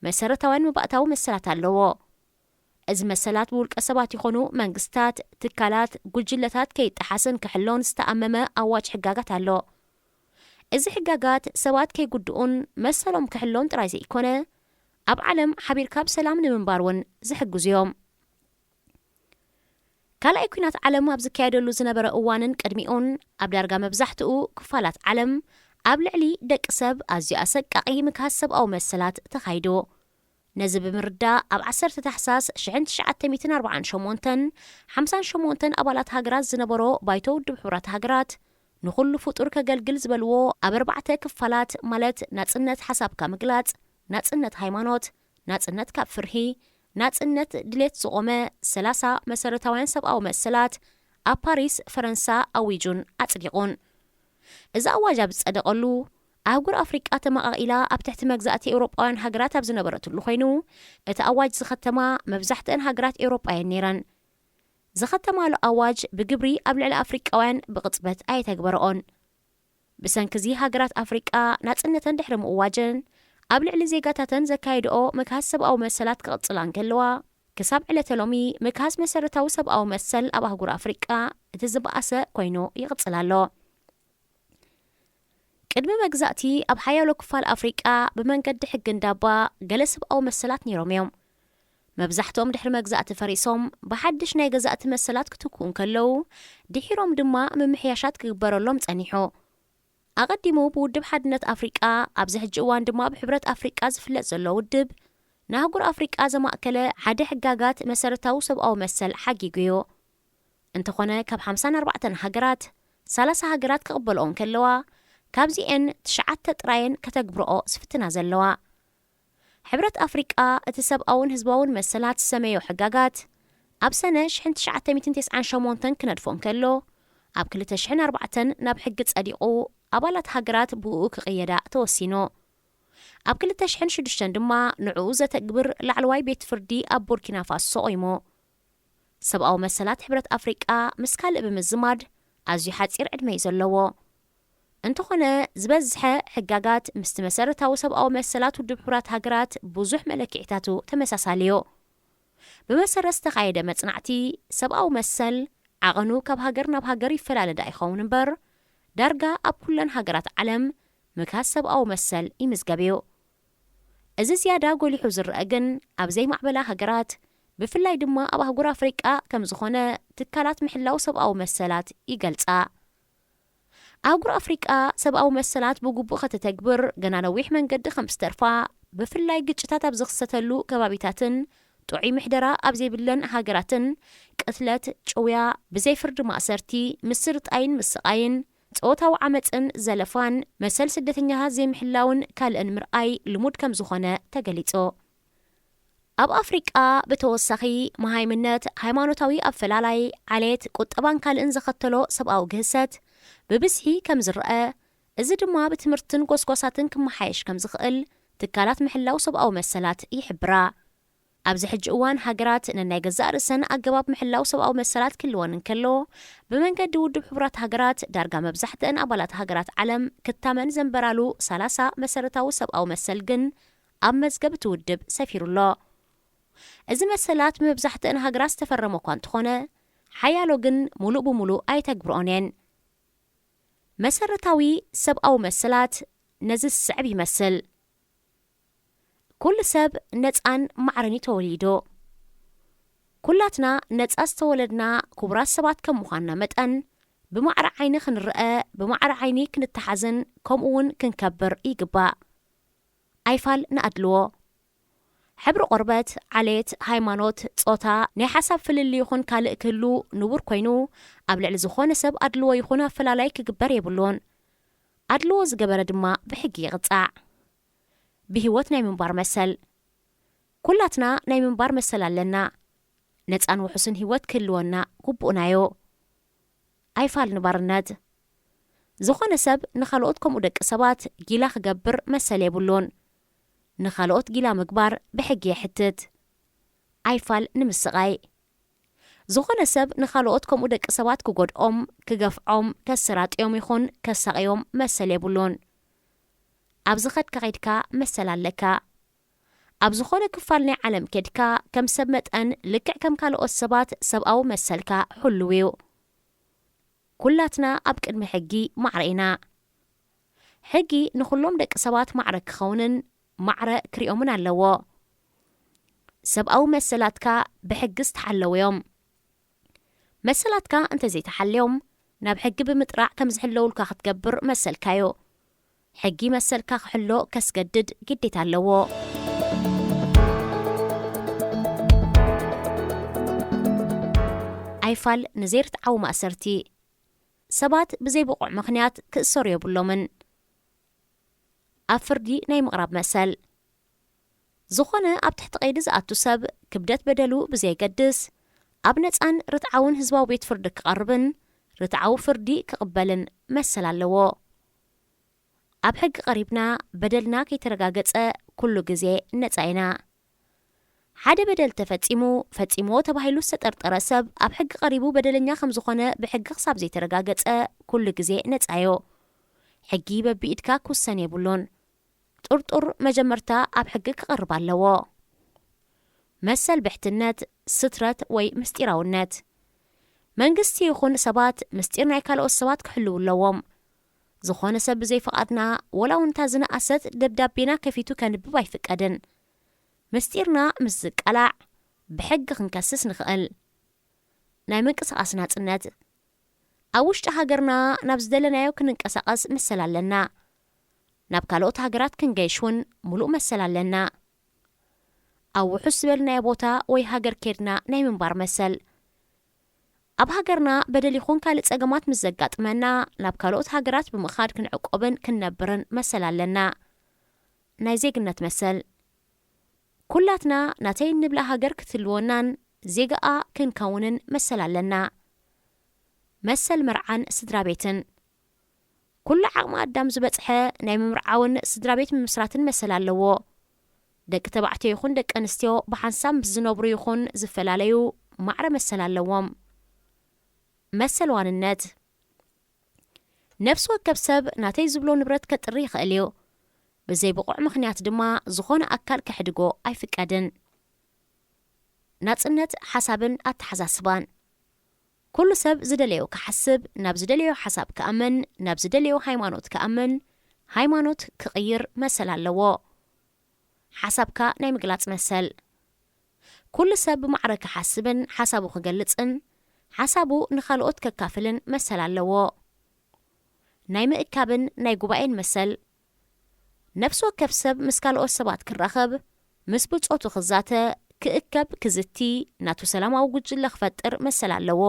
መሰረታውያን መባእታዊ መሰላት ኣለዎ። እዚ መሰላት ብውልቀ ሰባት ይኾኑ መንግስታት፣ ትካላት፣ ጉጅለታት ከይጠሓስን ክሕሎን ዝተኣመመ ኣዋጅ ሕጋጋት ኣሎ። እዚ ሕጋጋት ሰባት ከይጉድኡን መሰሎም ክሕሎን ጥራይ ዘይኮነ፣ ኣብ ዓለም ሓቢርካ ብሰላም ንምንባር እውን ዝሕግዙ እዮም። ካልኣይ ኲናት ዓለም ኣብ ዝካየደሉ ዝነበረ እዋንን ቅድሚኡን፣ ኣብ ዳርጋ መብዛሕትኡ ክፋላት ዓለም ኣብ ልዕሊ ደቂ ሰብ ኣዝዩ ኣሰቃቒ ምግሃስ ሰብኣዊ መሰላት ተኻይዱ። ነዚ ብምርዳእ፣ ኣብ ዓሰርተ ታሕሳስ ሽሕን ትሽዓተ ሚእትን ኣርባዓን ሸሞንተን ሓምሳን ሸሞንተን ኣባላት ሃገራት ዝነበሮ ባይቶ ውድብ ሕቡራት ሃገራት፣ ንኹሉ ፍጡር ከገልግል ዝበልዎ ኣብ ኣርባዕተ ክፋላት፣ ማለት ናጽነት ሓሳብካ ምግላጽ፣ ናጽነት ሃይማኖት፣ ናጽነት ካብ ፍርሂ፣ ናጽነት ድሌት ዝቖመ ሰላሳ መሰረታውያን ሰብኣዊ መሰላት ኣብ ፓሪስ፣ ፈረንሳ ኣዊጁን ኣጽዲቑን። እዚ ኣዋጅ ኣብ ዝጸደቐሉ፣ ኣህጉር ኣፍሪቃ ተመቓቒላ ኣብ ትሕቲ መግዛእቲ ኤውሮጳውያን ሃገራት ኣብ ዝነበረትሉ ኮይኑ፣ እቲ ኣዋጅ ዝኸተማ መብዛሕትአን ሃገራት ኤውሮጳ እየን ነይረን። ዝኸተማሉ ኣዋጅ ብግብሪ ኣብ ልዕሊ ኣፍሪቃውያን ብቕጽበት ኣየተግበረኦን። ብሰንኪ እዚ ሃገራት ኣፍሪቃ ናጽነተን ድሕሪ ምእዋጀን፣ ኣብ ልዕሊ ዜጋታተን ዘካየድኦ ምግሃስ ሰብኣዊ መሰላት ክቕጽላ እንከለዋ፣ ክሳብ ዕለተ ሎሚ ምግሃስ መሰረታዊ ሰብኣዊ መሰል ኣብ ኣህጉር ኣፍሪቃ እቲ ዝበኣሰ ኮይኑ ይቕጽል ኣሎ። ቅድሚ መግዛእቲ ኣብ ሓያሎ ክፋል ኣፍሪቃ ብመንገዲ ሕጊ እንዳባ ገለ ሰብኣዊ መሰላት ነይሮም እዮም። መብዛሕትኦም ድሕሪ መግዛእቲ ፈሪሶም ብሓድሽ ናይ ገዛእቲ መሰላት ክትክኡ እንከለዉ፣ ድሒሮም ድማ ምምሕያሻት ክግበረሎም ጸኒሑ። ኣቐዲሙ ብውድብ ሓድነት ኣፍሪቃ፣ ኣብዚ ሕጂ እዋን ድማ ብሕብረት ኣፍሪቃ ዝፍለጥ ዘሎ ውድብ፣ ንኣህጉር ኣፍሪቃ ዘማእከለ ሓደ ሕጋጋት መሰረታዊ ሰብኣዊ መሰል ሓጊጉ እዩ። እንተኾነ፣ ካብ ሓምሳን ኣርባዕተን ሃገራት፣ ሰላሳ ሃገራት ክቕበልኦ እንከለዋ፣ ካብዚኤን ትሽዓተ ጥራየን ከተግብርኦ ዝፍትና ዘለዋ። ሕብረት ኣፍሪቃ እቲ ሰብኣውን ህዝባውን መሰላት ዝሰመዮ ሕጋጋት፣ ኣብ ሰነ ሽሕን ትሽዓተ ሚእትን ተስዓን ሸሞንተን ክነድፎ እንከሎ፣ ኣብ ክልተ ሽሕን ኣርባዕተን ናብ ሕጊ ጸዲቑ፣ ኣባላት ሃገራት ብእኡ ክቕየዳ ተወሲኑ። ኣብ ክልተ ሽሕን ሽዱሽተን ድማ ንዕኡ ዘተግብር ላዕለዋይ ቤት ፍርዲ ኣብ ቡርኪና ፋሶ ቆይሙ። ሰብኣዊ መሰላት ሕብረት ኣፍሪቃ ምስ ካልእ ብምዝማድ ኣዝዩ ሓጺር ዕድመ እዩ ዘለዎ። እንተኾነ፣ ዝበዝሐ ሕጋጋት ምስቲ መሰረታዊ ሰብኣዊ መሰላት ውድብ ሕቡራት ሃገራት ብዙሕ መለክዒታቱ ተመሳሳሊ እዩ። ብመሰረት ዝተኻየደ መጽናዕቲ፣ ሰብኣዊ መሰል ዓቐኑ ካብ ሃገር ናብ ሃገር ይፈላለ ደኣ ይኸውን እምበር፣ ዳርጋ ኣብ ኩለን ሃገራት ዓለም ምግሃስ ሰብኣዊ መሰል ይምዝገብ እዩ። እዚ ዝያዳ ጎሊሑ ዝረአ ግን ኣብ ዘይማዕበላ ሃገራት፣ ብፍላይ ድማ ኣብ ኣህጉር ኣፍሪቃ ከም ዝኾነ ትካላት ምሕላው ሰብኣዊ መሰላት ይገልጻ። ኣህጉር ኣፍሪቃ ሰብኣዊ መሰላት ብግቡእ ከተተግብር ገና ነዊሕ መንገዲ ከም ዝተርፋ፣ ብፍላይ ግጭታት ኣብ ዝኽሰተሉ ከባቢታትን ጥዑይ ምሕደራ ኣብ ዘይብለን ሃገራትን፣ ቅትለት፣ ጭውያ፣ ብዘይ ፍርዲ ማእሰርቲ፣ ምስርጣይን ምስቓይን፣ ጾታዊ ዓመጽን ዘለፋን፣ መሰል ስደተኛታት ዘይምሕላውን ካልእን ምርኣይ ልሙድ ከም ዝኾነ ተገሊጹ። ኣብ ኣፍሪቃ ብተወሳኺ፣ መሃይምነት፣ ሃይማኖታዊ ኣፈላላይ፣ ዓሌት፣ ቁጠባን ካልእን ዘኸተሎ ሰብኣዊ ግህሰት፣ ብብዝሒ ከም ዝረአ፣ እዚ ድማ ብትምህርትን ጎስጓሳትን ክመሓየሽ ከም ዝኽእል ትካላት ምሕላው ሰብኣዊ መሰላት ይሕብራ። ኣብዚ ሕጂ እዋን፣ ሃገራት ነናይ ገዛእ ርእሰን ኣገባብ ምሕላው ሰብኣዊ መሰላት ክህልወን እንከሎ፣ ብመንገዲ ውድብ ሕቡራት ሃገራት፣ ዳርጋ መብዛሕትአን ኣባላት ሃገራት ዓለም ክታመን ዘንበራሉ ሰላሳ መሰረታዊ ሰብኣዊ መሰል ግን ኣብ መዝገብ እቲ ውድብ ሰፊሩ ኣሎ። እዚ መሰላት ብመብዛሕትአን ሃገራት ዝተፈረመ እኳ እንተኾነ፣ ሓያሎ ግን ሙሉእ ብሙሉእ ኣይተግብርኦን እየን። መሰረታዊ ሰብኣዊ መሰላት ነዚ ዝስዕብ ይመስል። ኩሉ ሰብ ነጻን ማዕረን እዩ ተወሊዱ። ኩላትና ነጻ ዝተወለድና ክቡራት ሰባት ከም ምዃንና መጠን፣ ብማዕረ ዓይኒ ክንረአ፣ ብማዕረ ዓይኒ ክንተሓዝን ከምኡ እውን ክንከብር ይግባእ። ኣይፋል ንኣድልዎ። ሕብሪ ቆርበት፣ ዓሌት፣ ሃይማኖት፣ ጾታ፣ ናይ ሓሳብ ፍልልይ ይኹን ካልእ ክህሉ ንቡር ኮይኑ፣ ኣብ ልዕሊ ዝኾነ ሰብ ኣድልዎ ይኹን ኣፈላላይ ክግበር የብሉን። ኣድልዎ ዝገበረ ድማ ብሕጊ ይቕጻዕ። ብህይወት ናይ ምንባር መሰል። ኩላትና ናይ ምንባር መሰል ኣለና። ነጻን ውሑስን ህይወት ክህልወና ግቡእናዮ። ኣይፋል ንባርነት። ዝኾነ ሰብ ንኻልኦት ከምኡ ደቂ ሰባት ጊላ ክገብር መሰል የብሉን። ንኻልኦት ጊላ ምግባር ብሕጊ የሕትት። ኣይፋል ንምስቓይ። ዝኾነ ሰብ ንኻልኦት ከምኡ ደቂ ሰባት ክጎድኦም፣ ክገፍዖም፣ ከሰራጥዮም ይኹን ከሳቕዮም መሰል የብሉን። ኣብ ዝኸድካ ኸይድካ መሰል ኣለካ። ኣብ ዝኾነ ክፋል ናይ ዓለም ኬድካ ከም ሰብ መጠን ልክዕ ከም ካልኦት ሰባት ሰብኣዊ መሰልካ ሕሉው እዩ። ኩላትና ኣብ ቅድሚ ሕጊ ማዕረ ኢና። ሕጊ ንኹሎም ደቂ ሰባት ማዕረ ክኸውንን ማዕረ ክሪኦምን ኣለዎ። ሰብኣዊ መሰላትካ ብሕጊ ዝተሓለዉ እዮም። መሰላትካ እንተዘይተሓልዮም ናብ ሕጊ ብምጥራዕ ከም ዝሕለውልካ ክትገብር መሰልካዮ። ሕጊ መሰልካ ክሕሎ ከስገድድ ግዴታ ኣለዎ። ኣይፋል ንዘይርትዓዊ ማእሰርቲ። ሰባት ብዘይ ብቑዕ ምኽንያት ክእሰሩ የብሎምን። ኣብ ፍርዲ ናይ ምቕራብ መሰል። ዝኾነ ኣብ ትሕቲ ቀይዲ ዝኣቱ ሰብ ክብደት በደሉ ብዘየገድስ ኣብ ነጻን ርትዓውን ህዝባዊ ቤት ፍርዲ ክቐርብን ርትዓዊ ፍርዲ ክቕበልን መሰል ኣለዎ። ኣብ ሕጊ ቀሪብና በደልና ከይተረጋገጸ ኩሉ ግዜ ነጻ ኢና። ሓደ በደል ተፈጺሙ፣ ፈጺምዎ ተባሂሉ ዝተጠርጠረ ሰብ ኣብ ሕጊ ቀሪቡ በደለኛ ከም ዝኾነ ብሕጊ ክሳብ ዘይተረጋገጸ ኩሉ ግዜ ነጻዮ። ሕጊ በቢኢድካ ክውሰን የብሉን። ጥርጡር መጀመርታ ኣብ ሕጊ ክቐርብ ኣለዎ። መሰል ብሕትነት፣ ስትረት ወይ ምስጢራውነት። መንግስቲ ይኹን ሰባት ምስጢር ናይ ካልኦት ሰባት ክሕልዉ ኣለዎም። ዝኾነ ሰብ ብዘይፍቓድና ወላ እውን እታ ዝነኣሰት ደብዳቤና ከፊቱ ከንብብ ኣይፍቀድን። ምስጢርና ምስ ዝቀላዕ ብሕጊ ክንከስስ ንኽእል። ናይ ምንቅስቓስ ናጽነት። ኣብ ውሽጢ ሃገርና ናብ ዝደለናዮ ክንንቀሳቐስ መሰል ኣለና። ናብ ካልኦት ሃገራት ክንገይሽ እውን ምሉእ መሰል ኣለና። ኣብ ውሑስ ዝበልናዮ ቦታ ወይ ሃገር ኬድና ናይ ምንባር መሰል። ኣብ ሃገርና በደል ይኹን ካልእ ጸገማት ምስ ዘጋጥመና ናብ ካልኦት ሃገራት ብምኻድ ክንዕቆብን ክንነብርን መሰል ኣለና። ናይ ዜግነት መሰል። ኩላትና ናተይ እንብላ ሃገር ክትህልወናን ዜጋኣ ክንከውንን መሰል ኣለና። መሰል መርዓን ስድራ ቤትን። ኩሉ ዓቕሚ ኣዳም ዝበጽሐ ናይ ምምርዓውን ስድራ ቤት ምምስራትን መሰል ኣለዎ። ደቂ ተባዕትዮ ይኹን ደቂ ኣንስትዮ ብሓንሳብ ምስ ዝነብሩ ይኹን ዝፈላለዩ ማዕረ መሰል ኣለዎም። መሰል ዋንነት። ነፍሲ ወከፍ ሰብ ናተይ ዝብሎ ንብረት ከጥሪ ይኽእል እዩ። ብዘይ ብቑዕ ምኽንያት ድማ ዝኾነ ኣካል ከሕድጎ ኣይፍቀድን። ናጽነት ሓሳብን ኣተሓሳስባን። ኩሉ ሰብ ዝደለዮ ክሓስብ፣ ናብ ዝደለዮ ሓሳብ ክኣምን፣ ናብ ዝደለዮ ሃይማኖት ክኣምን፣ ሃይማኖት ክቕይር መሰል ኣለዎ። ሓሳብካ ናይ ምግላጽ መሰል። ኩሉ ሰብ ብማዕረ ክሓስብን ሓሳቡ ክገልጽን ሓሳቡ ንኻልኦት ከካፍልን መሰል ኣለዎ። ናይ ምእካብን ናይ ጉባኤን መሰል። ነፍሲ ወከፍ ሰብ ምስ ካልኦት ሰባት ክራኸብ፣ ምስ ብጾቱ ክዛተ፣ ክእከብ፣ ክዝቲ፣ ናቱ ሰላማዊ ጉጅለ ክፈጥር መሰል ኣለዎ።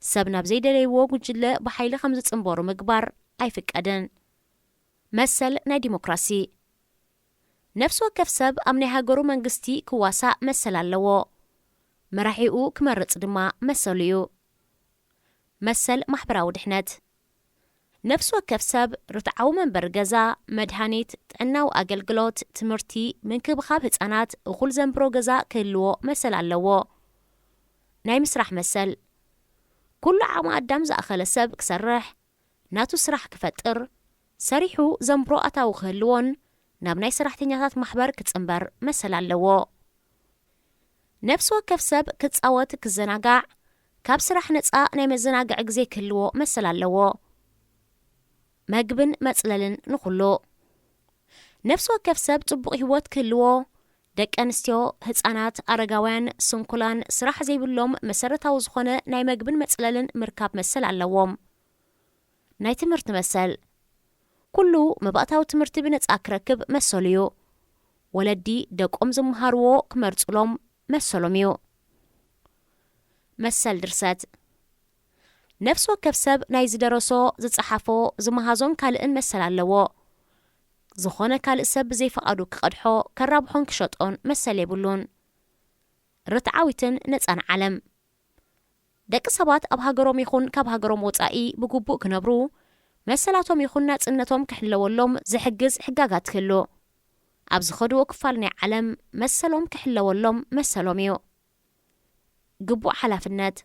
ሰብ ናብ ዘይደለይዎ ጉጅለ ብሓይሊ ከም ዝጽንበሩ ምግባር ኣይፍቀድን። መሰል ናይ ዲሞክራሲ። ነፍሲ ወከፍ ሰብ ኣብ ናይ ሃገሩ መንግስቲ ክዋሳእ መሰል ኣለዎ። መራሒኡ ክመርጽ ድማ መሰሉ እዩ። መሰል ማሕበራዊ ድሕነት። ነፍሲ ወከፍ ሰብ ርትዓዊ መንበሪ ገዛ፣ መድሃኒት፣ ጥዕናዊ ኣገልግሎት፣ ትምህርቲ፣ ምንክብኻብ ህጻናት፣ እኹል ዘንብሮ ገዛ ክህልዎ መሰል ኣለዎ። ናይ ምስራሕ መሰል። ኩሉ ዓቕሚ ኣዳም ዝኣኸለ ሰብ ክሰርሕ፣ ናቱ ስራሕ ክፈጥር፣ ሰሪሑ ዘንብሮ ኣታዊ ክህልዎን ናብ ናይ ሰራሕተኛታት ማሕበር ክጽንበር መሰል ኣለዎ። ነፍሲ ወከፍ ሰብ ክጻወት፣ ክዘናጋዕ፣ ካብ ስራሕ ነጻ ናይ መዘናግዒ ግዜ ክህልዎ መሰል ኣለዎ። መግብን መጽለልን ንኹሉ። ነፍሲ ወከፍ ሰብ ጽቡቕ ህይወት ክህልዎ፣ ደቂ ኣንስትዮ፣ ህጻናት፣ ኣረጋውያን፣ ስንኩላን፣ ስራሕ ዘይብሎም መሰረታዊ ዝኾነ ናይ መግብን መጽለልን ምርካብ መሰል ኣለዎም። ናይ ትምህርቲ መሰል። ኩሉ መባእታዊ ትምህርቲ ብነጻ ክረክብ መሰሉ እዩ። ወለዲ ደቆም ዝመሃርዎ ክመርጹሎም መሰሎም እዩ። መሰል ድርሰት። ነፍሲ ወከፍ ሰብ ናይ ዝደረሶ፣ ዝጸሓፎ፣ ዝመሃዞን ካልእን መሰል ኣለዎ። ዝኾነ ካልእ ሰብ ብዘይፍቓዱ ክቐድሖ፣ ከራብሖን ክሸጦን መሰል የብሉን። ርትዓዊትን ነጻን ዓለም። ደቂ ሰባት ኣብ ሃገሮም ይኹን ካብ ሃገሮም ወጻኢ ብግቡእ ክነብሩ፣ መሰላቶም ይኹን ናጽነቶም ክሕለወሎም ዝሕግዝ ሕጋጋት ክህሉ፣ ኣብ ዝኸድዎ ክፋል ናይ ዓለም መሰሎም ክሕለወሎም መሰሎም እዩ። ግቡእ ሓላፍነት።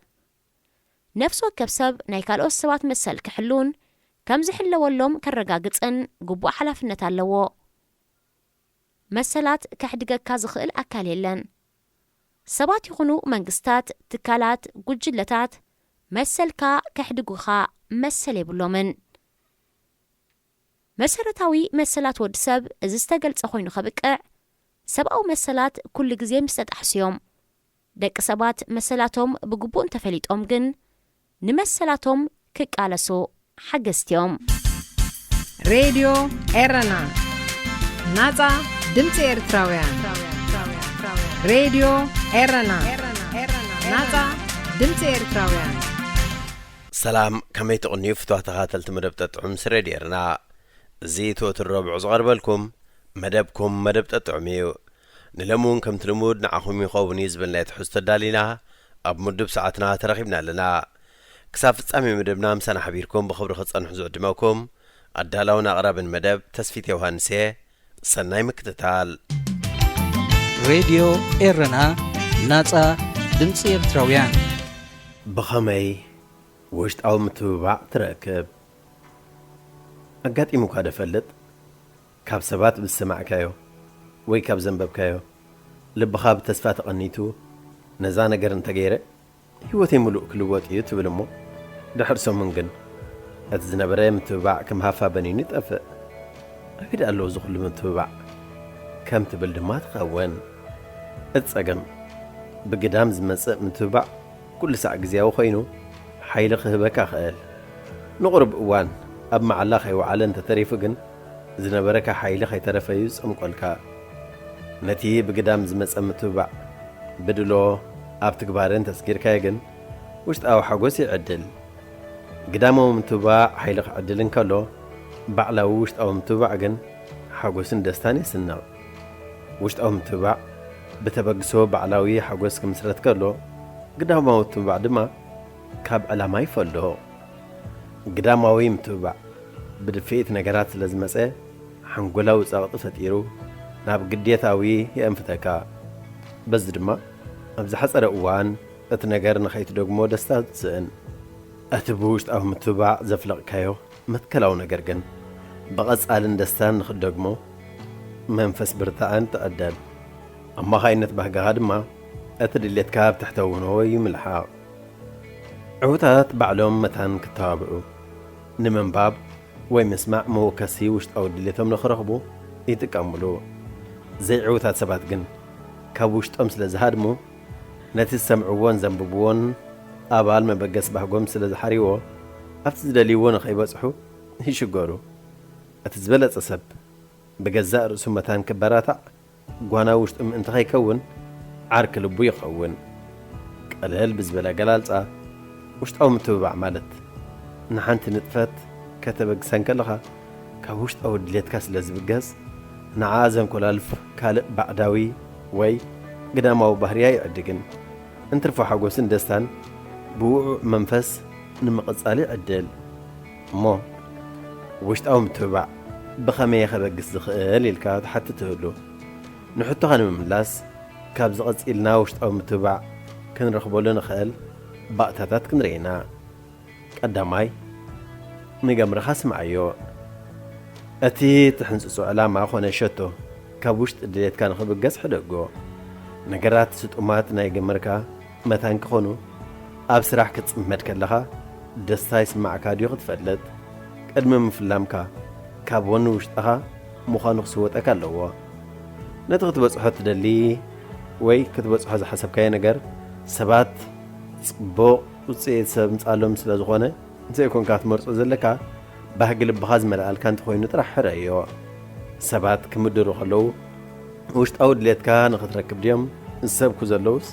ነፍሲ ወከፍ ሰብ ናይ ካልኦት ሰባት መሰል ክሕሉን ከም ዝሕለወሎም ከረጋግጽን ግቡእ ሓላፍነት ኣለዎ። መሰላት ከሕድገካ ዝኽእል ኣካል የለን። ሰባት ይኹኑ መንግስታት፣ ትካላት፣ ጉጅለታት መሰልካ ከሕድጉኻ መሰል የብሎምን። መሰረታዊ መሰላት ወዲ ሰብ እዚ ዝተገልጸ ኮይኑ ከብቅዕ፣ ሰብኣዊ መሰላት ኩሉ ግዜ ምስ ተጣሕሱ እዮም። ደቂ ሰባት መሰላቶም ብግቡእ እንተፈሊጦም ግን ንመሰላቶም ክቃለሱ ሓገዝቲ እዮም። ሬድዮ ኤረና፣ ናጻ ድምጺ ኤርትራውያን። ሬድዮ ኤረና፣ ናጻ ድምጺ ኤርትራውያን። ሰላም፣ ከመይ ትቕንዩ ፍትዋ ተኸታተልቲ መደብ ጠጥዑም ምስ ሬድዮ ኤረና? እዚ እቲ ወትሩ ረቡዕ ዝቐርበልኩም መደብኩም መደብ ጠጥዑም እዩ። ንሎሚ እውን ከምቲ ልሙድ ንዓኹም ይኸውን እዩ ዝበልናዮ ትሕዝቶ ኣዳሊና ኣብ ምዱብ ሰዓትና ተረኺብና ኣለና። ክሳብ ፍጻሜ መደብና ምሳና ሓቢርኩም ብኽብሪ ክትጸንሑ ዝዕድመኩም ኣዳላውን ኣቕራብን መደብ ተስፊት ዮሃንስ እየ። ሰናይ ምክትታል። ሬድዮ ኤረና፣ ናጻ ድምጺ ኤርትራውያን። ብኸመይ ውሽጣዊ ምትብባዕ ትረክብ? ኣጋጢሙካ ዶ ይፈልጥ? ካብ ሰባት ብዝሰማዕካዮ ወይ ካብ ዘንበብካዮ ልብኻ ብተስፋ ተቐኒቱ፣ ነዛ ነገር እንተገይረ ህይወተይ ምሉእ ክልወጥ እዩ ትብል እሞ፣ ድሕሪ ሰሙን ግን እቲ ዝነበረ ምትብባዕ ከም ሃፋ በኒኑ ይጠፍእ። ኣበይ ደኣ ኣሎ እዚ ኩሉ ምትብባዕ? ከም ትብል ድማ ትኸውን። እቲ ጸገም፣ ብግዳም ዝመጽእ ምትብባዕ ኩሉ ሳዕ ግዝያዊ ኮይኑ፣ ሓይሊ ክህበካ ይኽእል። ንቑሩብ እዋን ኣብ መዓላ ከይወዓለ እንተተሪፉ ግን፣ ዝነበረካ ሓይሊ ከይተረፈ እዩ ዝጸምቆልካ። ነቲ ብግዳም ዝመጸ ምትብባዕ ብድሎ ኣብ ትግባረ እንተስጊርካዮ ግን፣ ውሽጣዊ ሓጎስ ይዕድል። ግዳማዊ ምትብባዕ ሓይሊ ክዕድል እንከሎ፣ ባዕላዊ ውሽጣዊ ምትብባዕ ግን ሓጎስን ደስታን የስንቕ። ውሽጣዊ ምትብባዕ ብተበግሶ ባዕላዊ ሓጎስ ክምስረት ከሎ፣ ግዳማዊ ምትብባዕ ድማ ካብ ዕላማ ይፈልዶ። ግዳማዊ ምትብባዕ ብድፍኢት ነገራት ስለ ዝመጸ፣ ሓንጎላዊ ጸቕጢ ፈጢሩ ናብ ግዴታዊ የእንፍተካ። በዚ ድማ ኣብ ዝሓጸረ እዋን እቲ ነገር ንኸይትደግሞ ደስታ ትስእን። እቲ ብውሽጣዊ ምትብባዕ ዘፍለቕካዮ መትከላዊ ነገር ግን ብቐጻልን ደስታን ንኽትደግሞ መንፈስ ብርታዐን ትዕደል። ኣማኻይነት ባህግኻ ድማ እቲ ድሌትካ ኣብ ትሕተ ውኖ ይምልሓቕ። ዕዉታት ባዕሎም መታን ክተባብዑ፣ ንምንባብ ወይ ምስማዕ መወከሲ ውሽጣዊ ድሌቶም ንኽረኽቡ ይጥቀምሉ። ዘይዕዉታት ሰባት ግን ካብ ውሽጦም ስለ ዝሃድሙ፣ ነቲ ዝሰምዕዎን ዘንብብዎን ኣባል መበገሲ ባህጎም ስለ ዝሓርይዎ፣ ኣብቲ ዝደልይዎ ንኸይበጽሑ ይሽገሩ። እቲ ዝበለጸ ሰብ ብገዛእ ርእሱ መታን ክበራታዕ፣ ጓና ውሽጡ ምእንቲ ከይከውን ዓርኪ ልቡ ይኸውን። ቀለል ብዝበለ ኣገላልጻ፣ ውሽጣዊ ምትብባዕ ማለት ንሓንቲ ንጥፈት ከተበግሳ እንከለኻ ካብ ውሽጣዊ ድሌትካ ስለ ዝብገስ፣ ንዓኣ ዘንኮላልፍ ካልእ ባዕዳዊ ወይ ግዳማዊ ባህርይ ኣይዕድግን። እንትርፎ ሓጎስን ደስታን ብውዑዕ መንፈስ ንምቕጻል ይዕድል። እሞ ውሽጣዊ ምትብባዕ ብኸመይ እየ ከበግስ ዝኽእል ኢልካ ትሓትት ትህሉ። ንሕቶኻ ንምምላስ ካብዚ ቐጺልና ውሽጣዊ ምትብባዕ ክንረኽበሉ ንኽእል ባእታታት ክንርኢ ኢና። ቀዳማይ፣ ንገምርኻ ስምዓዮ። እቲ ትሕንጽጾ ዕላማ ኾነ ሸቶ ካብ ውሽጢ ድሌትካ ንኽብገስ ሕደጎ። ነገራት ስጡማት ናይ ገመርካ መታን ክኾኑ፣ ኣብ ስራሕ ክትጽመድ ከለኻ ደስታ ይስማዓካ ድዩ ክትፈልጥ፣ ቅድሚ ምፍላምካ ካብ ወኒ ውሽጥኻ ምዃኑ ክስወጠካ ኣለዎ። ነቲ ክትበጽሖ ትደሊ ወይ ክትበጽሖ ዝሓሰብካዮ ነገር ሰባት ጽቡቕ ውጽኢት ዘምጽኣሎም ስለ ዝኾነ ዘይኮንካ ክትመርጾ ዘለካ፣ ባህጊ ልብኻ ዝመልኣልካ እንተኾይኑ ጥራሕ ሕረዮ። ሰባት ክምድሩ ከለዉ ውሽጣዊ ድሌትካ ንኽትረክብ ድዮም ዝሰብኩ ዘለውስ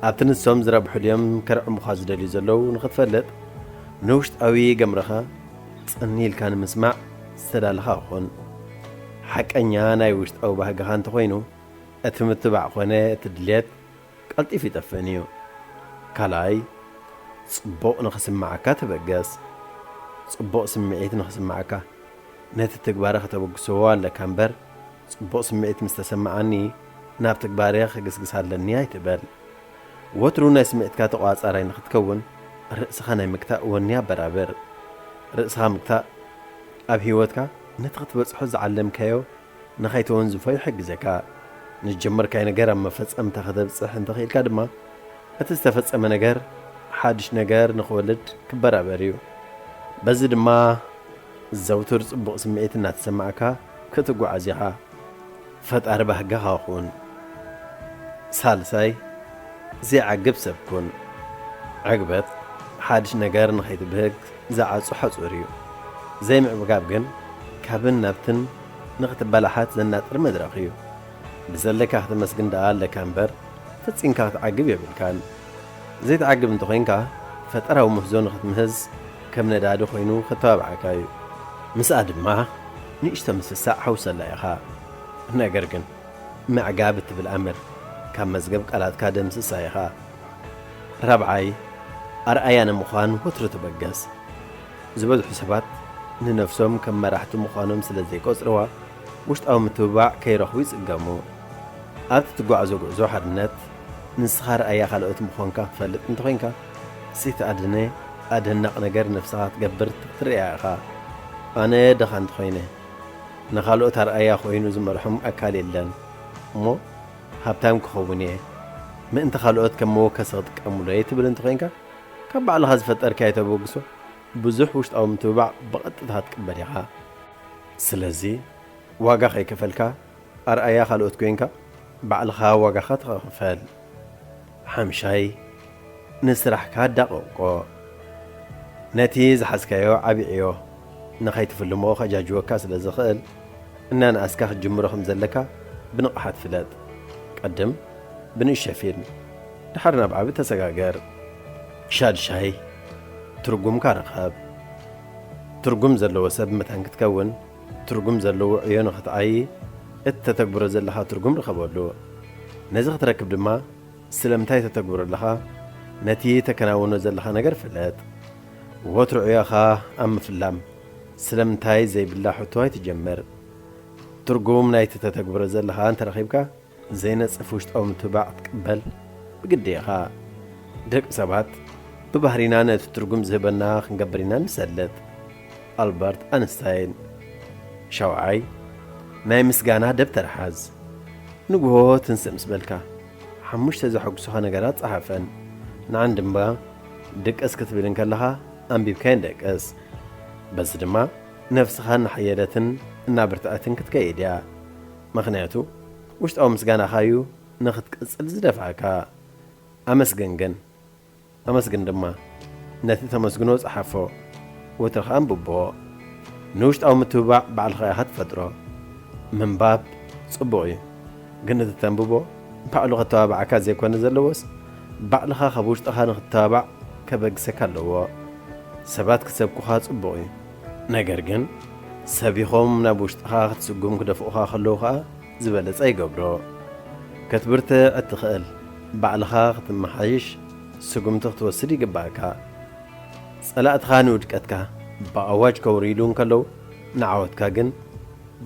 ኣብቲ ንሶም ዝረብሑ ድዮም ከርዕሙኻ ዝደልዩ ዘለዉ ንኽትፈልጥ ንውሽጣዊ ገምረኻ ጽን ኢልካ ንምስማዕ ዝተዳለኻ ኩን። ሓቀኛ ናይ ውሽጣዊ ባህግኻ እንተኾይኑ እቲ ምትባዕ ኮነ እቲ ድሌት ቀልጢፉ ይጠፍእን እዩ። ካልኣይ፣ ጽቡቕ ንኽስምዓካ ተበገስ። ጽቡቕ ስምዒት ንኽስምዓካ ነቲ ትግባረ ከተበግስዎ ኣለካ እምበር፣ ጽቡቕ ስምዒት ምስ ተሰምዓኒ ናብ ትግባረ ክግስግስ ኣለኒ ኣይትበል። ወትሩ ናይ ስምዒትካ ተቋጻራይ ንኽትከውን ርእስኻ ናይ ምግታእ ወኒ ኣበራብር። ርእስኻ ምግታእ ኣብ ህይወትካ ነቲ ክትበጽሖ ዝዓለምካዮ ንኸይተወንዝፎ ይሕግዘካ። ንዝጀመርካዮ ነገር ኣብ መፈጸምታ ከተብጽሕ እንተኽኢልካ ድማ፣ እቲ ዝተፈጸመ ነገር ሓድሽ ነገር ንኽወልድ ክበራበር እዩ። በዚ ድማ ዘውትር ጽቡቕ ስምዒት እናተሰማዕካ ክትጓዓዝ ኢኻ። ፈጣሪ ባህግኻ ኩን። ሳልሳይ፣ ዘይዓግብ ሰብ ኩን። ዕግበት ሓድሽ ነገር ንኸይትብህግ ዝዓጹ ሓጹር እዩ። ዘይምዕጋብ ግን ካብን ናብትን ንኽትበላሓት ዘናጥር መድረኽ እዩ። ብዘለካ ከተመስግን ደኣ ኣለካ እምበር፣ ፈጺምካ ክትዓግብ የብልካን። ዘይትዓግብ እንተኾይንካ፣ ፈጠራዊ ምህዞ ንኽትምህዝ ከም ነዳዲ ኮይኑ ከተባብዓካ እዩ። ምስኣ ድማ ንእሽቶ ምስሳዕ ሓውሰላ ኢኻ። ነገር ግን፣ ምዕጋብ እትብል ኣምር ካብ መዝገብ ቃላትካ ደምስሳ ኢኻ። ራብዓይ፣ ኣርኣያ ንምዃን ወትሩ ተበገስ። ዝበዝሑ ሰባት ንነፍሶም ከም መራሕቲ ምዃኖም ስለ ዘይቆጽርዋ፣ ውሽጣዊ ምትብባዕ ከይረኽቡ ይጽገሙ። ኣብቲ ትጓዓዞ ጉዕዞ ሓድነት፣ ንስኻ ኣርኣያ ካልኦት ምዃንካ ክትፈልጥ እንተኾይንካ፣ ዘይተኣደነ ኣደናቕ ነገር ነፍስኻ ክትገብር ትርኣ ኢኻ። ኣነ ድኻ እንተኾይነ፣ ንኻልኦት ኣርኣያ ኮይኑ ዝመርሖም ኣካል የለን እሞ፣ ሃብታም ክኸውን እየ፣ ምእንቲ ካልኦት ከም መወከሲ ክጥቀሙሉ እየ ትብል እንተኾይንካ፣ ካብ ባዕልኻ ዝፈጠርካዮ ተበግሶ ብዙሕ ውሽጣዊ ምትብባዕ ብቐጥታ ክትቅበል ኢኻ። ስለዚ፣ ዋጋ ከይከፈልካ፣ ኣርኣያ ካልኦት ኮይንካ፣ ባዕልኻ ዋጋኻ ተኸፈል። ሓምሻይ፣ ንስራሕካ ኣዳቕቆ። ነቲ ዝሓዝካዮ ዓቢ ዕዮ ንኸይትፍልሞ ከጃጅወካ ስለ ዝኽእል፣ እናነኣስካ ክትጅምሮ ከም ዘለካ ብንቕሓት ፍለጥ። ቅድም ብንእሽቶ ፊልም፣ ድሓር ናብ ዓቢ ተሰጋገር። ሻድሻይ፣ ትርጉምካ ርኸብ። ትርጉም ዘለዎ ሰብ መታን ክትከውን፣ ትርጉም ዘለዎ ዕዮ ንኽትዓዪ፣ እተተግብሮ ዘለኻ ትርጉም ርኸበሉ። ነዚ ክትረክብ ድማ፣ ስለምንታይ ተተግብሮ ኣለኻ? ነቲ ተከናውኖ ዘለኻ ነገር ፍለጥ። ወትሩ ዕዮኻ ኣብ ምፍላም፣ ስለምንታይ ዘይብላ ሕቶ ኣይትጀምር። ትርጉም ናይቲ ተተግብሮ ዘለኻ እንተረኺብካ፣ ዘይነጽፍ ውሽጣዊ ምትብባዕ ክትቅበል ብግዲ ኢኻ። ደቂ ሰባት ብባህሪና ነቲ ትርጉም ዝህበና ክንገብር ኢና ንሰልጥ። ኣልበርት ኣንስታይን። ሻውዓይ፣ ናይ ምስጋና ደብተር ሓዝ። ንግሆ ትንስእ ምስ በልካ፣ ሓሙሽተ ዘሐጉሱኻ ነገራት ጸሓፈን። ንዓንዲ እምባ ድቅስ ክትብል እንከለኻ፣ ኣንቢብካየን ደቅስ። በዚ ድማ ነፍስኻ እናሓየለትን እናበርትዐትን ክትከይድ እያ። ምኽንያቱ፣ ውሽጣዊ ምስጋናኻ እዩ ንኽትቅጽል ዝደፍኣካ። ኣመስግን ግን። ኣመስግን ድማ። ነቲ ተመስግኖ ጸሓፎ፣ ወትርኻ ኣንብቦ። ንውሽጣዊ ምትብባዕ ባዕልኻ ኢኻ ትፈጥሮ። ምንባብ ጽቡቕ እዩ፣ ግን እቲ ተንብቦ ባዕሉ ከተባብዓካ ዘይኮነ ዘለዎስ፣ ባዕልኻ ካብ ውሽጥኻ ንኽትተባባዕ ከበግሰካ ኣለዎ። ሰባት ክሰብኩኻ ጽቡቕ እዩ፣ ነገር ግን ሰቢኾም ናብ ውሽጥኻ ክትስጉም ክደፍኡኻ ከለዉ ኸኣ ዝበለጸ ይገብሮ። ክትብርትዕ እትኽእል ባዕልኻ ክትመሓይሽ ስጉምቲ ክትወስድ ይግባእካ። ጸላእትኻ ንውድቀትካ ብኣዋጅ ከውርዩሉ እንከለዉ፣ ንዓወትካ ግን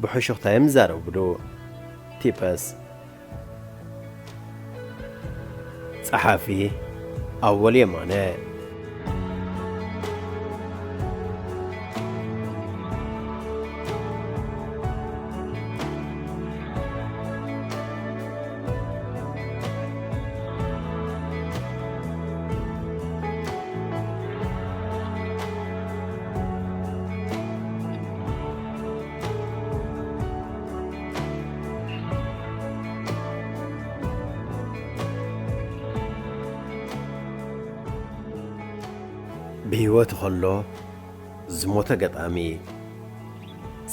ብሕሹኽታ እዮም ዝዛረቡሉ። ቲፐስ። ጸሓፊ ኣወል የማነ። ብህይወት ከሎ ዝሞተ ገጣሚ።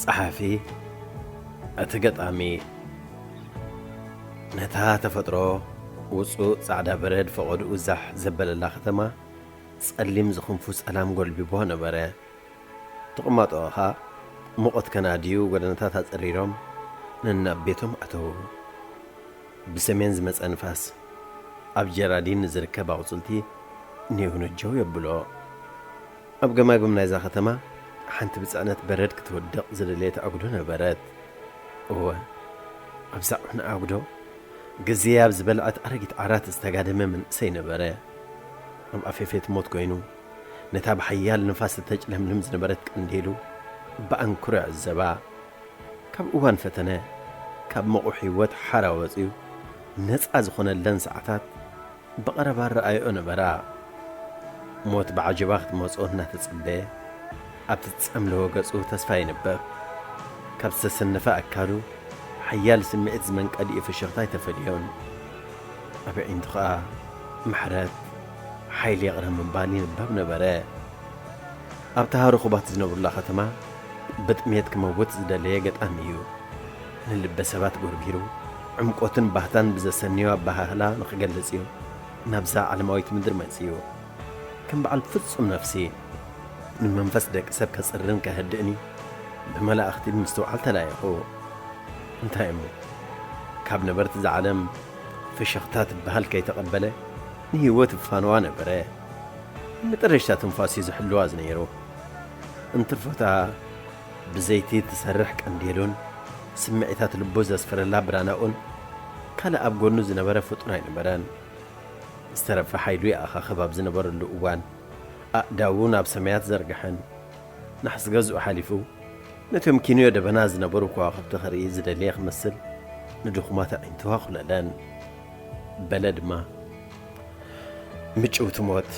ጸሓፊ፣ እቲ ገጣሚ። ነታ ተፈጥሮ ውጹእ ጻዕዳ በረድ ፈቐድኡ ዛሕ ዘበለላ ከተማ፣ ጸሊም ዝኽንፉ ጸላም ጎልቢቦ ነበረ። ተቐማጦ ኸኣ ሙቐት ከናድዩ ጎደናታት ኣጸሪሮም ነናብ ቤቶም ኣተዉ። ብሰሜን ዝመጸ ንፋስ ኣብ ጀራዲን ንዝርከብ ኣቑጽልቲ ኒው ንጀው የብሎ። ኣብ ገማግም ናይዛ ከተማ ሓንቲ ብጽዕነት በረድ ክትወድቕ ዝደለየት ኣጉዶ ነበረት። እወ፣ ኣብዛ ዕነ ኣጉዶ ግዜ ኣብ ዝበልዐት ኣረጊት ዓራት ዝተጋደመ መንእሰይ ነበረ። ኣብ ኣፌፌት ሞት ኮይኑ፣ ነታ ብሓያል ንፋስ እተጭለምልም ዝነበረት ቀንዴሉ ብኣንክሮ ይዕዘባ። ካብ እዋን ፈተነ፣ ካብ ምቑሕ ህይወት ሓራ ወጺኡ ነጻ ዝኾነለን ሰዓታት ብቐረባ ረኣይኦ ነበራ። ሞት ብዓጀባ ክትመጽኦ እናተጸበየ፣ ኣብቲ ዝጸምለወ ገጹ ተስፋ ይንበብ። ካብ ዝተሰነፈ ኣካሉ ሓያል ስምዒት ዝመንቀሊኡ ፍሽኽታ ኣይተፈልዮን። ኣብ ኣዒንቱ ኸኣ ምሕረት፣ ሓይሊ ይቕረ ምባል ይንበብ ነበረ። ኣብታ ሃሩኹባት ዝነብሩላ ከተማ ብጥሜት ክመውት ዝደለየ ገጣሚ እዩ። ንልበ ሰባት ጎርጊሩ፣ ዕምቆትን ባህታን ብዘሰንዮ ኣበሃህላ ንኽገልጽ እዩ ናብዛ ዓለማዊት ምድሪ መጺኡ። ከም በዓል ፍጹም ነፍሲ፣ ንመንፈስ ደቂ ሰብ ከጽርን ከህድእን እዩ ብመላእኽቲ ብምስትውዓል ተላኢኹ። እንታይ እሞ፣ ካብ ነበርቲ እዛ ዓለም ፍሽኽታ ትበሃል ከይተቐበለ ንህይወት ይፋነዋ ነበረ። መጠረሽታ ትንፋስ እዩ ዝሕልዋ ዝነይሩ። እንትርፎታ ብዘይቲ ትሰርሕ ቀንዴሉን ስምዒታት ልቡ ዘስፍረላ ብራናኡን ካልእ ኣብ ጎኑ ዝነበረ ፍጡር ኣይነበረን። ዝተረፈ ሓይሉ ይኣኻኽብ ኣብ ዝነበረሉ እዋን፣ ኣእዳዉ ናብ ሰማያት ዘርግሐን፣ ናሕሲ ገዝኡ ሓሊፉ፣ ነቶም ኪንዮ ደበና ዝነበሩ ከዋኽብቲ ክርኢ ዝደለየ ክመስል፣ ንድኹማት ኣዒንቱ ኣኹለለን። በለ ድማ፣ "ምጭውቲ ሞት፣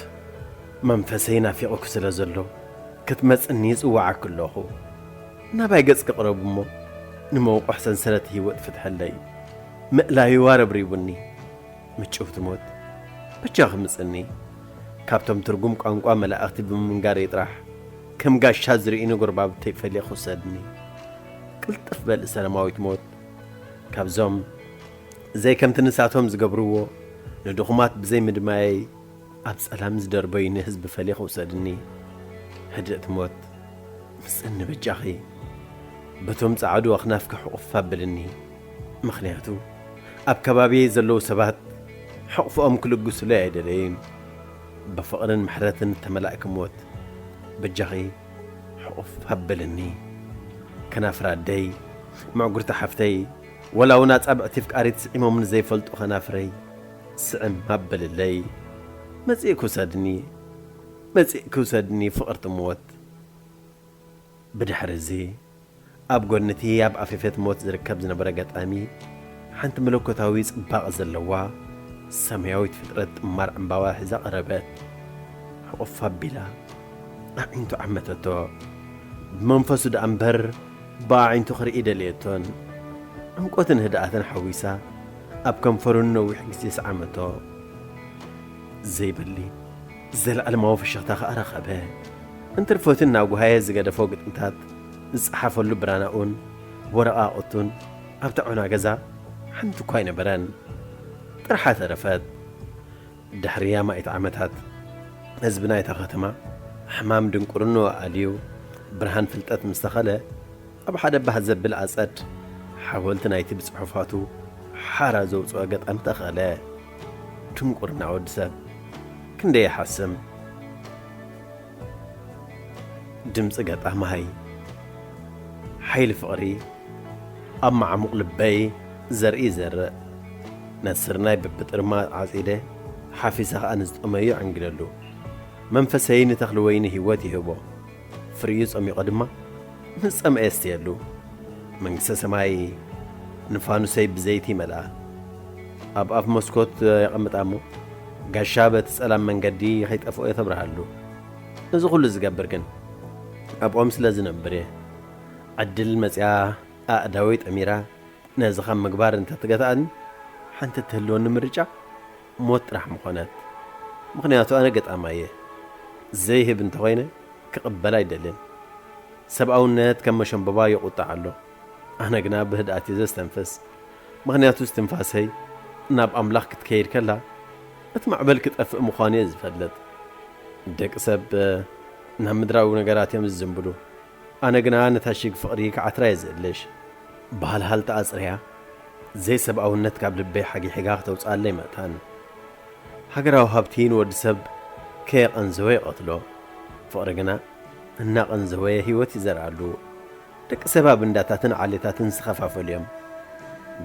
መንፈሰይ ናፊቑኪ ስለ ዘሎ፣ ክትመጽኒ ይጽውዓኪ ኣለኹ። ናባይ ገጽኪ ቅረብ እሞ፣ ንመውቕሕ ሰንሰለት ህይወት ፍትሐለይ። ምእላዩ ኣረብሪቡኒ። ምጭውቲ ሞት፣ በጃኺ ምጽኒ። ካብቶም ትርጉም ቋንቋ መላእኽቲ ብምንጋረይ ጥራሕ፣ ከም ጋሻ ዝርእዩኒ ጎረባብተይ ፈሊኺ ውሰድኒ። ቅልጥፍ በሊ ሰላማዊት ሞት። ካብዞም ዘይከምቲ ንሳቶም ዝገብርዎ፣ ንድኹማት ብዘይ ምድማየይ ኣብ ጸላም ዝደርበዩኒ ህዝቢ ፈሊኺ ውሰድኒ። ህድእቲ ሞት፣ ምጽኒ በጃኺ። በቶም ጸዓዱ ኣኽናፍኪ ሕቑፍ ኣብልኒ። ምኽንያቱ፣ ኣብ ከባቢየይ ዘለዉ ሰባት ሕቑፎም ክልግሱለይ ኣይደለዩን። ብፍቕርን ምሕረትን እተመላእኪ ሞት፣ በጃኺ ሕቑፍ ኣብልኒ። ከናፍር ኣደይ፣ ምዕጉርቲ ሓፍተይ፣ ወላ እውን ኣጻብዕቲ ፍቃሪት ስዒሞም ንዘይፈልጡ ከናፍረይ፣ ስዕም ኣብልለይ። መጺእኪ ውሰድኒ፣ መጺእኪ ውሰድኒ ፍቕርቲ ሞት። ብድሕሪ እዚ፣ ኣብ ጎኒ እቲ ኣብ ኣፌፌት ሞት ዝርከብ ዝነበረ ገጣሚ፣ ሓንቲ መለኮታዊ ጽባቐ ዘለዋ ሰማያዊት ፍጥረት ጥማር ዕምባባ ሒዛ ቀረበት። ሕቑፍ ኣቢላ ኣዒንቱ ዓመተቶ። ብመንፈሱ ደኣ እምበር ብኣዒንቱ ክርኢ ደልየቶን። ዕምቆትን ህድኣትን ሓዊሳ ኣብ ከንፈሩ ንነዊሕ ግዜ ሰዓመቶ። ዘይበሊ ዘለኣለማዊ ፍሽኽታ ኸኣ ረኸበ። እንትርፎትን ናብ ጓሃየ ዝገደፎ ግጥምታት ዝጸሓፈሉ ብራናኡን ወረቓቕቱን ኣብታ ዑና ገዛ ሓንቲ እኳ ኣይነበረን። ጥርሓ ተረፈት። ድሕሪ ኣማኢት ዓመታት፣ ህዝቢ ናይታ ከተማ ሕማም ድንቁርንኡ ኣልዩ፣ ብርሃን ፍልጠት ምስ ተኸለ፣ ኣብ ሓደ ባህ ዘብል ኣጸድ፣ ሓወልቲ ናይቲ ብጽሑፋቱ ሓራ ዘውጽኦ ገጣሚ ተኸለ። ድንቁርና ወዲ ሰብ ክንደይ ይሓስም! ድምጺ ገጣማይ፣ ሓይሊ ፍቕሪ፣ ኣብ መዓሙቕ ልበይ ዘርኢ ይዘርእ። ነቲ ስርናይ በብጥርማ ዓጺደ፣ ሓፊሰ ኸኣ ንዝጠመዩ ኣዕንግለሉ። መንፈሰይ ንተኽሊ ወይኒ ህይወት ይህቦ። ፍሪኡ ጸሚቖ ድማ ምስ ጸምአ የስትየሉ። መንግስተ ሰማይ ንፋኑሰይ ብዘይቲ ይመልኣ። ኣብ ኣፍ መስኮት የቐምጣ እሞ፣ ጋሻ በቲ ጸላም መንገዲ ኸይጠፍኦ ተብርሃሉ። ነዚ ኹሉ ዝገብር ግን ኣብኦም ስለ ዝነብር እየ። ዕድል መጺኣ ኣእዳወይ ጠሚራ ነዚ ካብ ምግባር እንተትገትኣኒ፣ ሓንቲ እትህልወኒ ምርጫ ሞት ጥራሕ ምኾነት። ምኽንያቱ ኣነ ገጣማይ እየ። ዘይህብ እንተኾይነ ክቕበል ኣይደልን። ሰብኣውነት ከም መሸምበባ ይቑጣዕ ኣሎ። ኣነ ግና ብህድኣት እየ ዘስተንፍስ። ምኽንያቱ እስትንፋሰይ ናብ ኣምላኽ ክትከይድ ከላ እቲ ማዕበል ክጠፍእ ምዃኑ እየ ዝፈልጥ። ደቂ ሰብ ናብ ምድራዊ ነገራት እዮም ዝዝንብሉ። ኣነ ግና ነታ ሽግ ፍቕሪ ክዓትራ እየ ዝእልሽ። ብሃልሃልታ ኣጽርያ ዘይሰብኣውነት ካብ ልበይ ሓጊሒጋ ክተውጽኣለይ መእታን። ሃገራዊ ሃብቲ ንወዲ ሰብ ከየቐንዘወ ይቐትሎ። ፍቕሪ ግና እናቐንዘወ ህይወት ይዘርኣሉ። ደቂ ሰብ ኣብ እንዳታትን ዓሌታትን ዝኸፋፈሉ እዮም።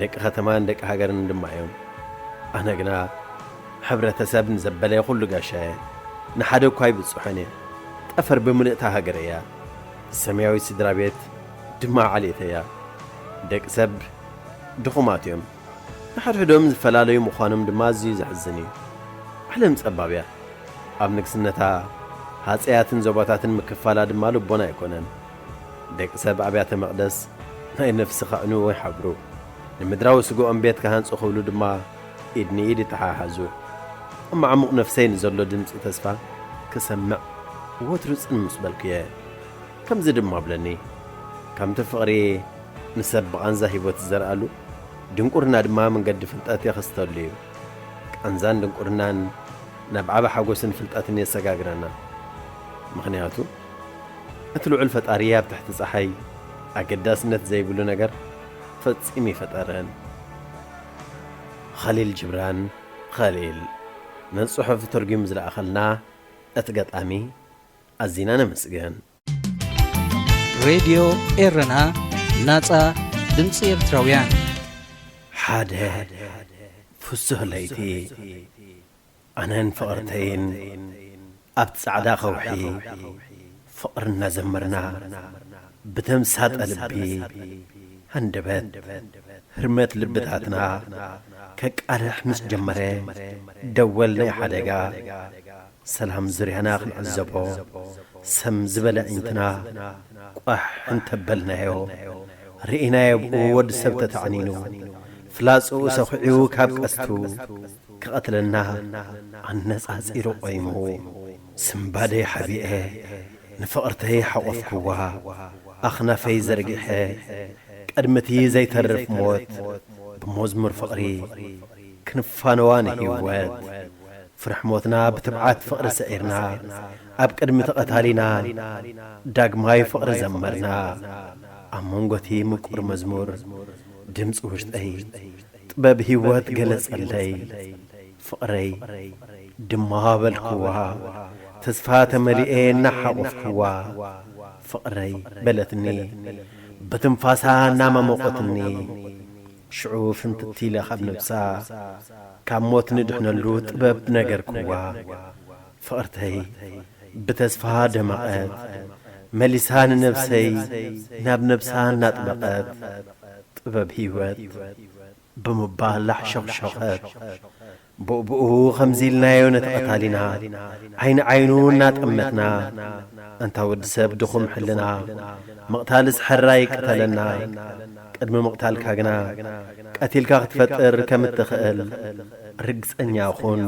ደቂ ከተማን ደቂ ሃገርን ድማ እዮም። ኣነ ግና ሕብረተሰብ ንዘበለ ኩሉ ጋሻ እየ። ንሓደ እኳ ኣይብጽሖን እየ። ጠፈር ብምልእታ ሃገር እያ። ሰማያዊት ስድራ ቤት ድማ ዓሌት እያ። ደቂ ሰብ ድኹማት እዮም። ንሓድሕዶም ዝፈላለዩ ምዃኖም ድማ ኣዝዩ ዘሕዝን እዩ። ዓለም ጸባብ እያ። ኣብ ንግስነታ ሃጸያትን ዞባታትን ምክፋላ ድማ ልቦና ኣይኮነን። ደቂ ሰብ ኣብያተ መቕደስ ናይ ነፍሲ ከዕኑ ይሓብሩ። ንምድራዊ ስግኦም ቤት ክሃንጹ ክብሉ ድማ ኢድ ንኢድ ይተሓሓዙ። ኣብ መዓሙቕ ነፍሰይ ንዘሎ ድምጺ ተስፋ ክሰምዕ ወትሩ ጽን ምስ በልኩ እየ። ከምዚ ድማ እብለኒ፣ ከምቲ ፍቕሪ ንሰብ ብቓንዛ ህይወት ዝዘርኣሉ፣ ድንቁርና ድማ መንገዲ ፍልጠት የኸስተሉ እዩ። ቃንዛን ድንቁርናን ናብ ዓቢ ሓጎስን ፍልጠትን የሰጋግረና። ምኽንያቱ፣ እቲ ልዑል ፈጣሪ ኣብ ትሕቲ ጸሓይ ኣገዳስነት ዘይብሉ ነገር ፈጺሙ ይፈጠረን። ኸሊል ጅብራን፣ ኸሊል፣ ነቲ ጽሑፍ ተርጒሙ ዝለኣኸልና እቲ ገጣሚ ኣዚና ነመስግን። ሬድዮ ኤረና፣ ናጻ ድምጺ ኤርትራውያን። ሓደ ፍሱህ ለይቲ፣ ኣነን ፍቕርተይን ኣብቲ ጻዕዳ ከውሒ ፍቕሪ እናዘመርና፣ ብተምሳጠ ልቢ፣ ሃንደበት፣ ህርመት ልብታትና ከቃልሕ ምስ ጀመረ፣ ደወል ናይ ሓደጋ ሰላም ዙርያና ክንዕዘቦ፣ ሰም ዝበለ ኣዒንትና ቋሕ እንተበልናዮ፣ ርኢናዮ ብኡ ወዲ ሰብ ተታዕኒኑ፣ ፍላጽኡ ሰኹዑ ካብ ቀስቱ ክቐትለና ኣነጻጺሩ ቆይሙ። ስምባደይ ሓቢኤ ንፍቕርተይ ሓቖፍክዋ፣ ኣኽናፈይ ዘርጊሐ ቅድሚ እቲ ዘይተርፍ ሞት፣ ብመዝሙር ፍቕሪ ክንፋነዋ ንህይወት። ፍርሒ ሞትና ብትብዓት ፍቕሪ ስዒርና፣ ኣብ ቅድሚ ተቐታሊና ዳግማይ ፍቕሪ ዘመርና። ኣብ መንጎ እቲ ምቁር መዝሙር ድምጺ ውሽጠይ ጥበብ ህይወት ገለጸለይ። ፍቕረይ ድማ በልክዋ፣ ተስፋ ተመሊኤ እናሓቖፍክዋ። ፍቕረይ በለትኒ፣ ብትንፋሳ እናመሞቐትኒ። ሽዑ ፍንትት ኢለ ካብ ነብሳ፣ ካብ ሞት ንድሕነሉ ጥበብ ነገርክዋ። ፍቕርተይ ብተስፋ ደመቐት፣ መሊሳ ንነብሰይ ናብ ነብሳ እናጥበቐት። ጥበብ ህይወት ብምባል ኣሕሸኽሸኸት። ብኡብኡ ከምዚ ኢልናዮ ነቲ ቀታሊና፣ ዓይኒ ዓይኑ እናጠመትና፣ ኣንታ ወዲ ሰብ ድኹም ሕልና፣ ምቕታልስ ሕራይ ቅተለና፣ ቅድሚ ምቕታልካ ግና ቀቲልካ ክትፈጥር ከም እትኽእል ርግጸኛ ኩን።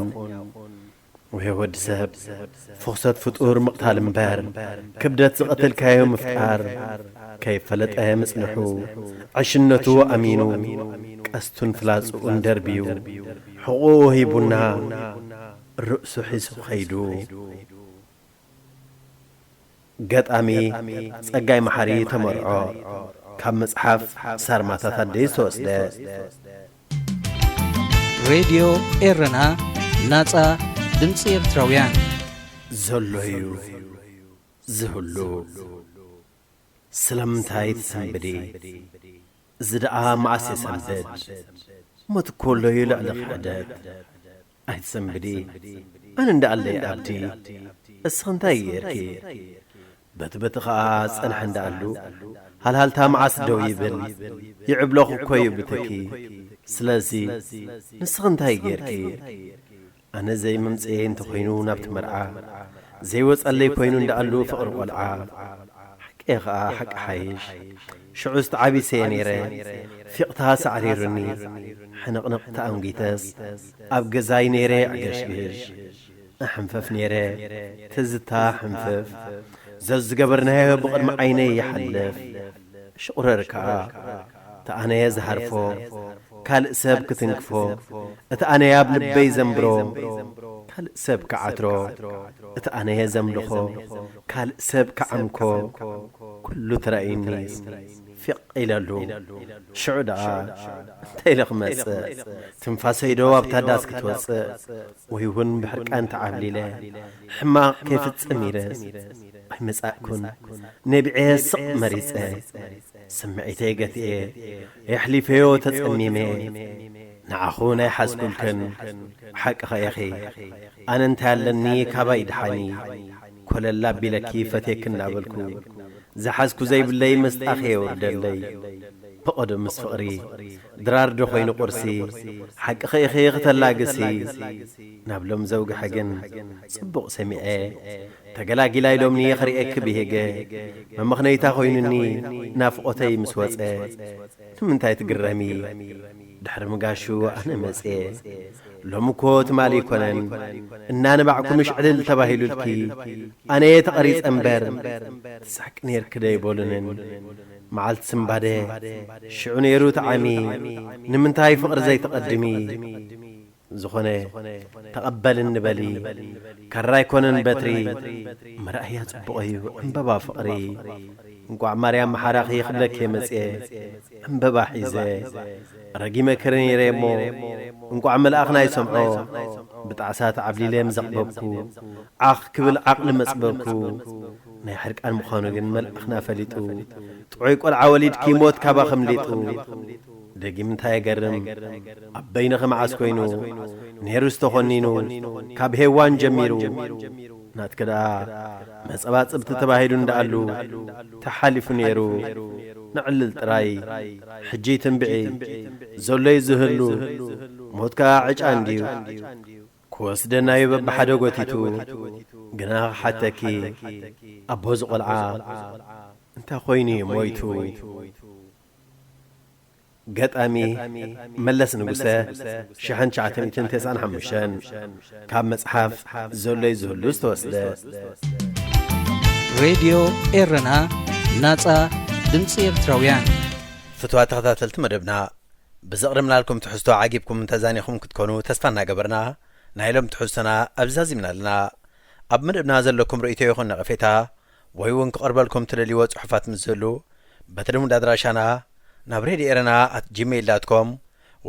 ወይ ወዲ ሰብ፣ ፍኹሰት ፍጡር ምቕታል እምበር፣ ክብደት ዝቐተልካዮ ምፍጣር፣ ከይፈለጠ ምጽንሑ፣ ዕሽነቱ ኣሚኑ፣ ቀስቱን ፍላጽኡን ደርብዩ፣ ሕቑኡ ሂቡና፣ ርእሱ ሒዙ ኸይዱ። ገጣሚ ጸጋይ መሓሪ ተመርዖ፣ ካብ መጽሓፍ ሳርማታት ኣደይ ዝተወስደ። ሬድዮ ኤረና፣ ናጻ ድምጺ ኤርትራውያን። ዘሎ እዩ ዝህሉ፣ ስለምንታይ ትሰንብዲ? እዚ ደኣ መዓስ የሰንብድ? ሞት እኮ ኣሎ እዩ ልዕሊ ክሕደት። ኣይትሰንብዲ፣ ኣነ እንዳኣለይ ኣብዲ፣ እስኺ እንታይ ጌርኪ? በቲ በቲ ኸኣ ጸንሐ እንዳኣሉ፣ ሃልሃልታ መዓስ ደው ይብል? ይዕብለኹ እኮ እዩ ብትኪ። ስለዚ ንስኺ እንታይ ጌርኪ? ኣነ ዘይምምጽኤ እንተኾይኑ ናብቲ መርዓ፣ ዘይወጸለይ ኮይኑ እንዳኣሉ ፍቕሪ ቆልዓ፣ ሓቀይ ኸኣ ሓቂ ሓይሽ። ሽዑስ ተዓቢሰ እየ ነይረ፣ ፊቕታ ሳዕሪሩኒ፣ ሕንቕንቕ ተኣንጒተስ ኣብ ገዛይ ነይረ ኣገሽግሽ። እሕንፈፍ ነይረ፣ ትዝታ ሕንፍፍ፣ ዘዝገበርናዮ ብቕድሚ ዓይነይ ይሓልፍ። ሽቑረር ከኣ እቲ ኣነየ ዝሃርፎ ካልእ ሰብ ክትንክፎ፣ እቲ ኣነየ ኣብ ልበይ ዘንብሮ ካልእ ሰብ ክዓትሮ፣ እቲ ኣነየ ዘምልኾ ካልእ ሰብ ክዓምኮ፣ ኩሉ ተራእዩኒ ፊቕ ኢለሉ። ሽዑ ደኣ እንታይ ኢለ ክመጽእ? ትንፋሰይ ዶ ኣብታ ዳስ ክትወጽእ? ወይ እውን ብሕርቃን ተዓብሊለ ሕማቕ ከይፍጽም ኢለ ኣይመጻእኩን። ነቢዐ ስቕ መሪጸ። ስምዒተይ ገቲኤ፣ የሕሊፈዮ ተጸሚመ። ንዓኹ ናይ ሓዝኩልክን፣ ሓቅኸ ኢኺ። ኣነ እንታይ ኣለኒ ካባይ ድሓኒ? ኮለል ኣቢለኪ ፈትየኪ እናበልኩ፣ ዝሓዝኩ ዘይብለይ መስጣኺ የውርደለይ። ፈቐዶ ምስ ፍቕሪ፣ ድራር ዶ ኾይኑ ቁርሲ? ሓቅኸ ኢኺ ክተላግሲ፣ ናብ ሎም ዘውግሐ ግን ጽቡቕ ሰሚዐ። ተገላጊላ ኢሎምኒ ክርእየኪ ብሄገ፣ መመኽነይታ ኮይኑኒ ናፍቖተይ ምስ ወጸ። ንምንታይ ትግረሚ? ድሕሪ ምጋሹ ኣነ መጽየ። ሎሚ እኮ ትማሊ ኣይኮነን፣ እናነባዕኩ ምሽ ዕልል ተባሂሉልኪ፣ ኣነየ ተቐሪጸ እምበር፣ ትስሕቂ ኔርኪ ዶ ኣይበሉንን? መዓልቲ ስምባደ ሽዑ ነይሩ ጣዕሚ፣ ንምንታይ ፍቕሪ ዘይተቐድሚ? ዝኾነ ተቐበልኒ በሊ፣ ካራ ኣይኮነን በትሪ፣ መርኣያ ጽቡቕ እዩ ዕምበባ ፍቕሪ። እንቋዕ ማርያም መሓራኺ ክብለኪ መጽየ፣ ዕምበባ ሒዘ። ረጊመኪ ነይረ እሞ፣ እንቋዕ መልኣኽ ናይ ሰምዖ፣ ብጣዕሳ ተዓብሊለ ምዘቕበብኩ፣ ዓኽ ክብል ዓቕሊ መጽበብኩ። ናይ ሕርቃን ምዃኑ ግን መልኣኽና ፈሊጡ፣ ጥዑይ ቆልዓ ወሊድኪ ሞት ካባኺ ኣምሊጡ። ደጊም እንታይ የገርም፣ ኣብ በይንኺ መዓስ ኮይኑ፣ ነይሩስ ተኾኒኑ፣ ካብ ሄዋን ጀሚሩ። ናትኪ ደኣ መጸባጽብቲ ተባሂሉ እንደኣሉ ተሓሊፉ ነይሩ። ንዕልል ጥራይ፣ ሕጂ ትንብዒ፣ ዘሎ'ዩ ዝህሉ፣ ሞት ከኣ ዕጫ እንድዩ። ክወስደና'ዩ በብሓደ ጎቲቱ፣ ግና ክሓተኪ፣ ኣቦ እዚ ቆልዓ እንታይ ኮይኑ'ዩ ሞይቱ? ገጣሚ መለስ ንጉሰ፣ ሽሕን ትሽዓተ ሚእትን ተስዓን ሓሙሽተን፣ ካብ መጽሓፍ ዘሎ'ዩ ዝህሉ ዝተወስደ። ሬድዮ ኤረና፣ ናጻ ድምጺ ኤርትራውያን። ፍቱዋት ተኸታተልቲ መደብና፣ ብዘቕረብናልኩም ትሕዝቶ ዓጊብኩም ተዛኒኹም ክትኮኑ ተስፋ እናገበርና፣ ናይ ሎም ትሕዝቶና ኣብዚ ዛዚምና ኣለና። ኣብ መደብና ዘለኩም ርእይቶ ይኹን ነቐፌታ፣ ወይ እውን ክቐርበልኩም ትደልይዎ ጽሑፋት ምስ ዝህሉ፣ በቲ ልሙድ ኣድራሻና ናብ ሬድዮ ኤረና ኣት ጂሜይል ዳት ኮም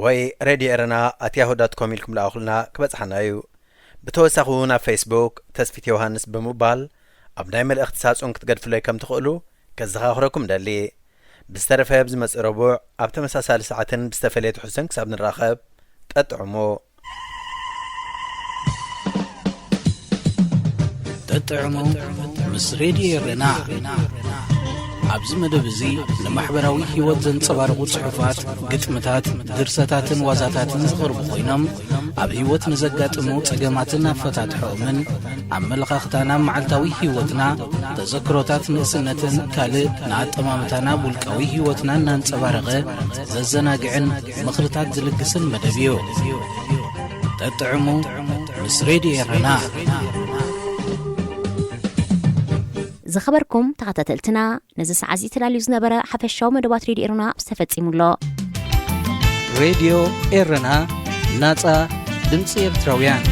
ወይ ሬድዮ ኤረና ኣት ያሁ ዳት ኮም ኢልኩም ልኣኹልና፣ ክበጽሓና እዩ። ብተወሳኺ እውን ኣብ ፌስቡክ ተስፊት ዮሃንስ ብምባል ኣብ ናይ መልእኽቲ ሳጹን ክትገድፉለይ ከም ትኽእሉ ከዘኻኽረኩም ደሊ። ብዝተረፈ ኣብ ዝመጽእ ረቡዕ ኣብ ተመሳሳሊ ሰዓትን ብዝተፈለየ ትሕዝቶን ክሳብ ንራኸብ፣ ጠጥዕሙ። ጠጥዕሙ ምስ ሬድዮ ኤረና። ኣብዚ መደብ እዚ ንማሕበራዊ ህይወት ዘንጸባርቑ ጽሑፋት፣ ግጥምታት፣ ድርሰታትን ዋዛታትን ዝቐርቡ ኮይኖም፣ ኣብ ህይወት ንዘጋጥሙ ጸገማትን ኣፈታትሖኦምን፣ ኣመለኻኽታና ኣብ መዓልታዊ ህይወትና፣ ተዘክሮታት ንእስነትን ካልእ ንኣጠማምታና ኣብ ውልቃዊ ህይወትና እናንጸባረቐ ዘዘናግዕን ምኽርታት ዝልግስን መደብ እዩ። ጠጥዕሙ ምስ ሬድዮ ኤረና። ዝኸበርኩም ተኸታተልትና፣ ነዚ ሰዓት እዚ ተዳልዩ ዝነበረ ሓፈሻዊ መደባት ሬድዮ ኤረና ምስ ተፈጺሙ ኣሎ። ሬድዮ ኤረና፣ ናጻ ድምጺ ኤርትራውያን።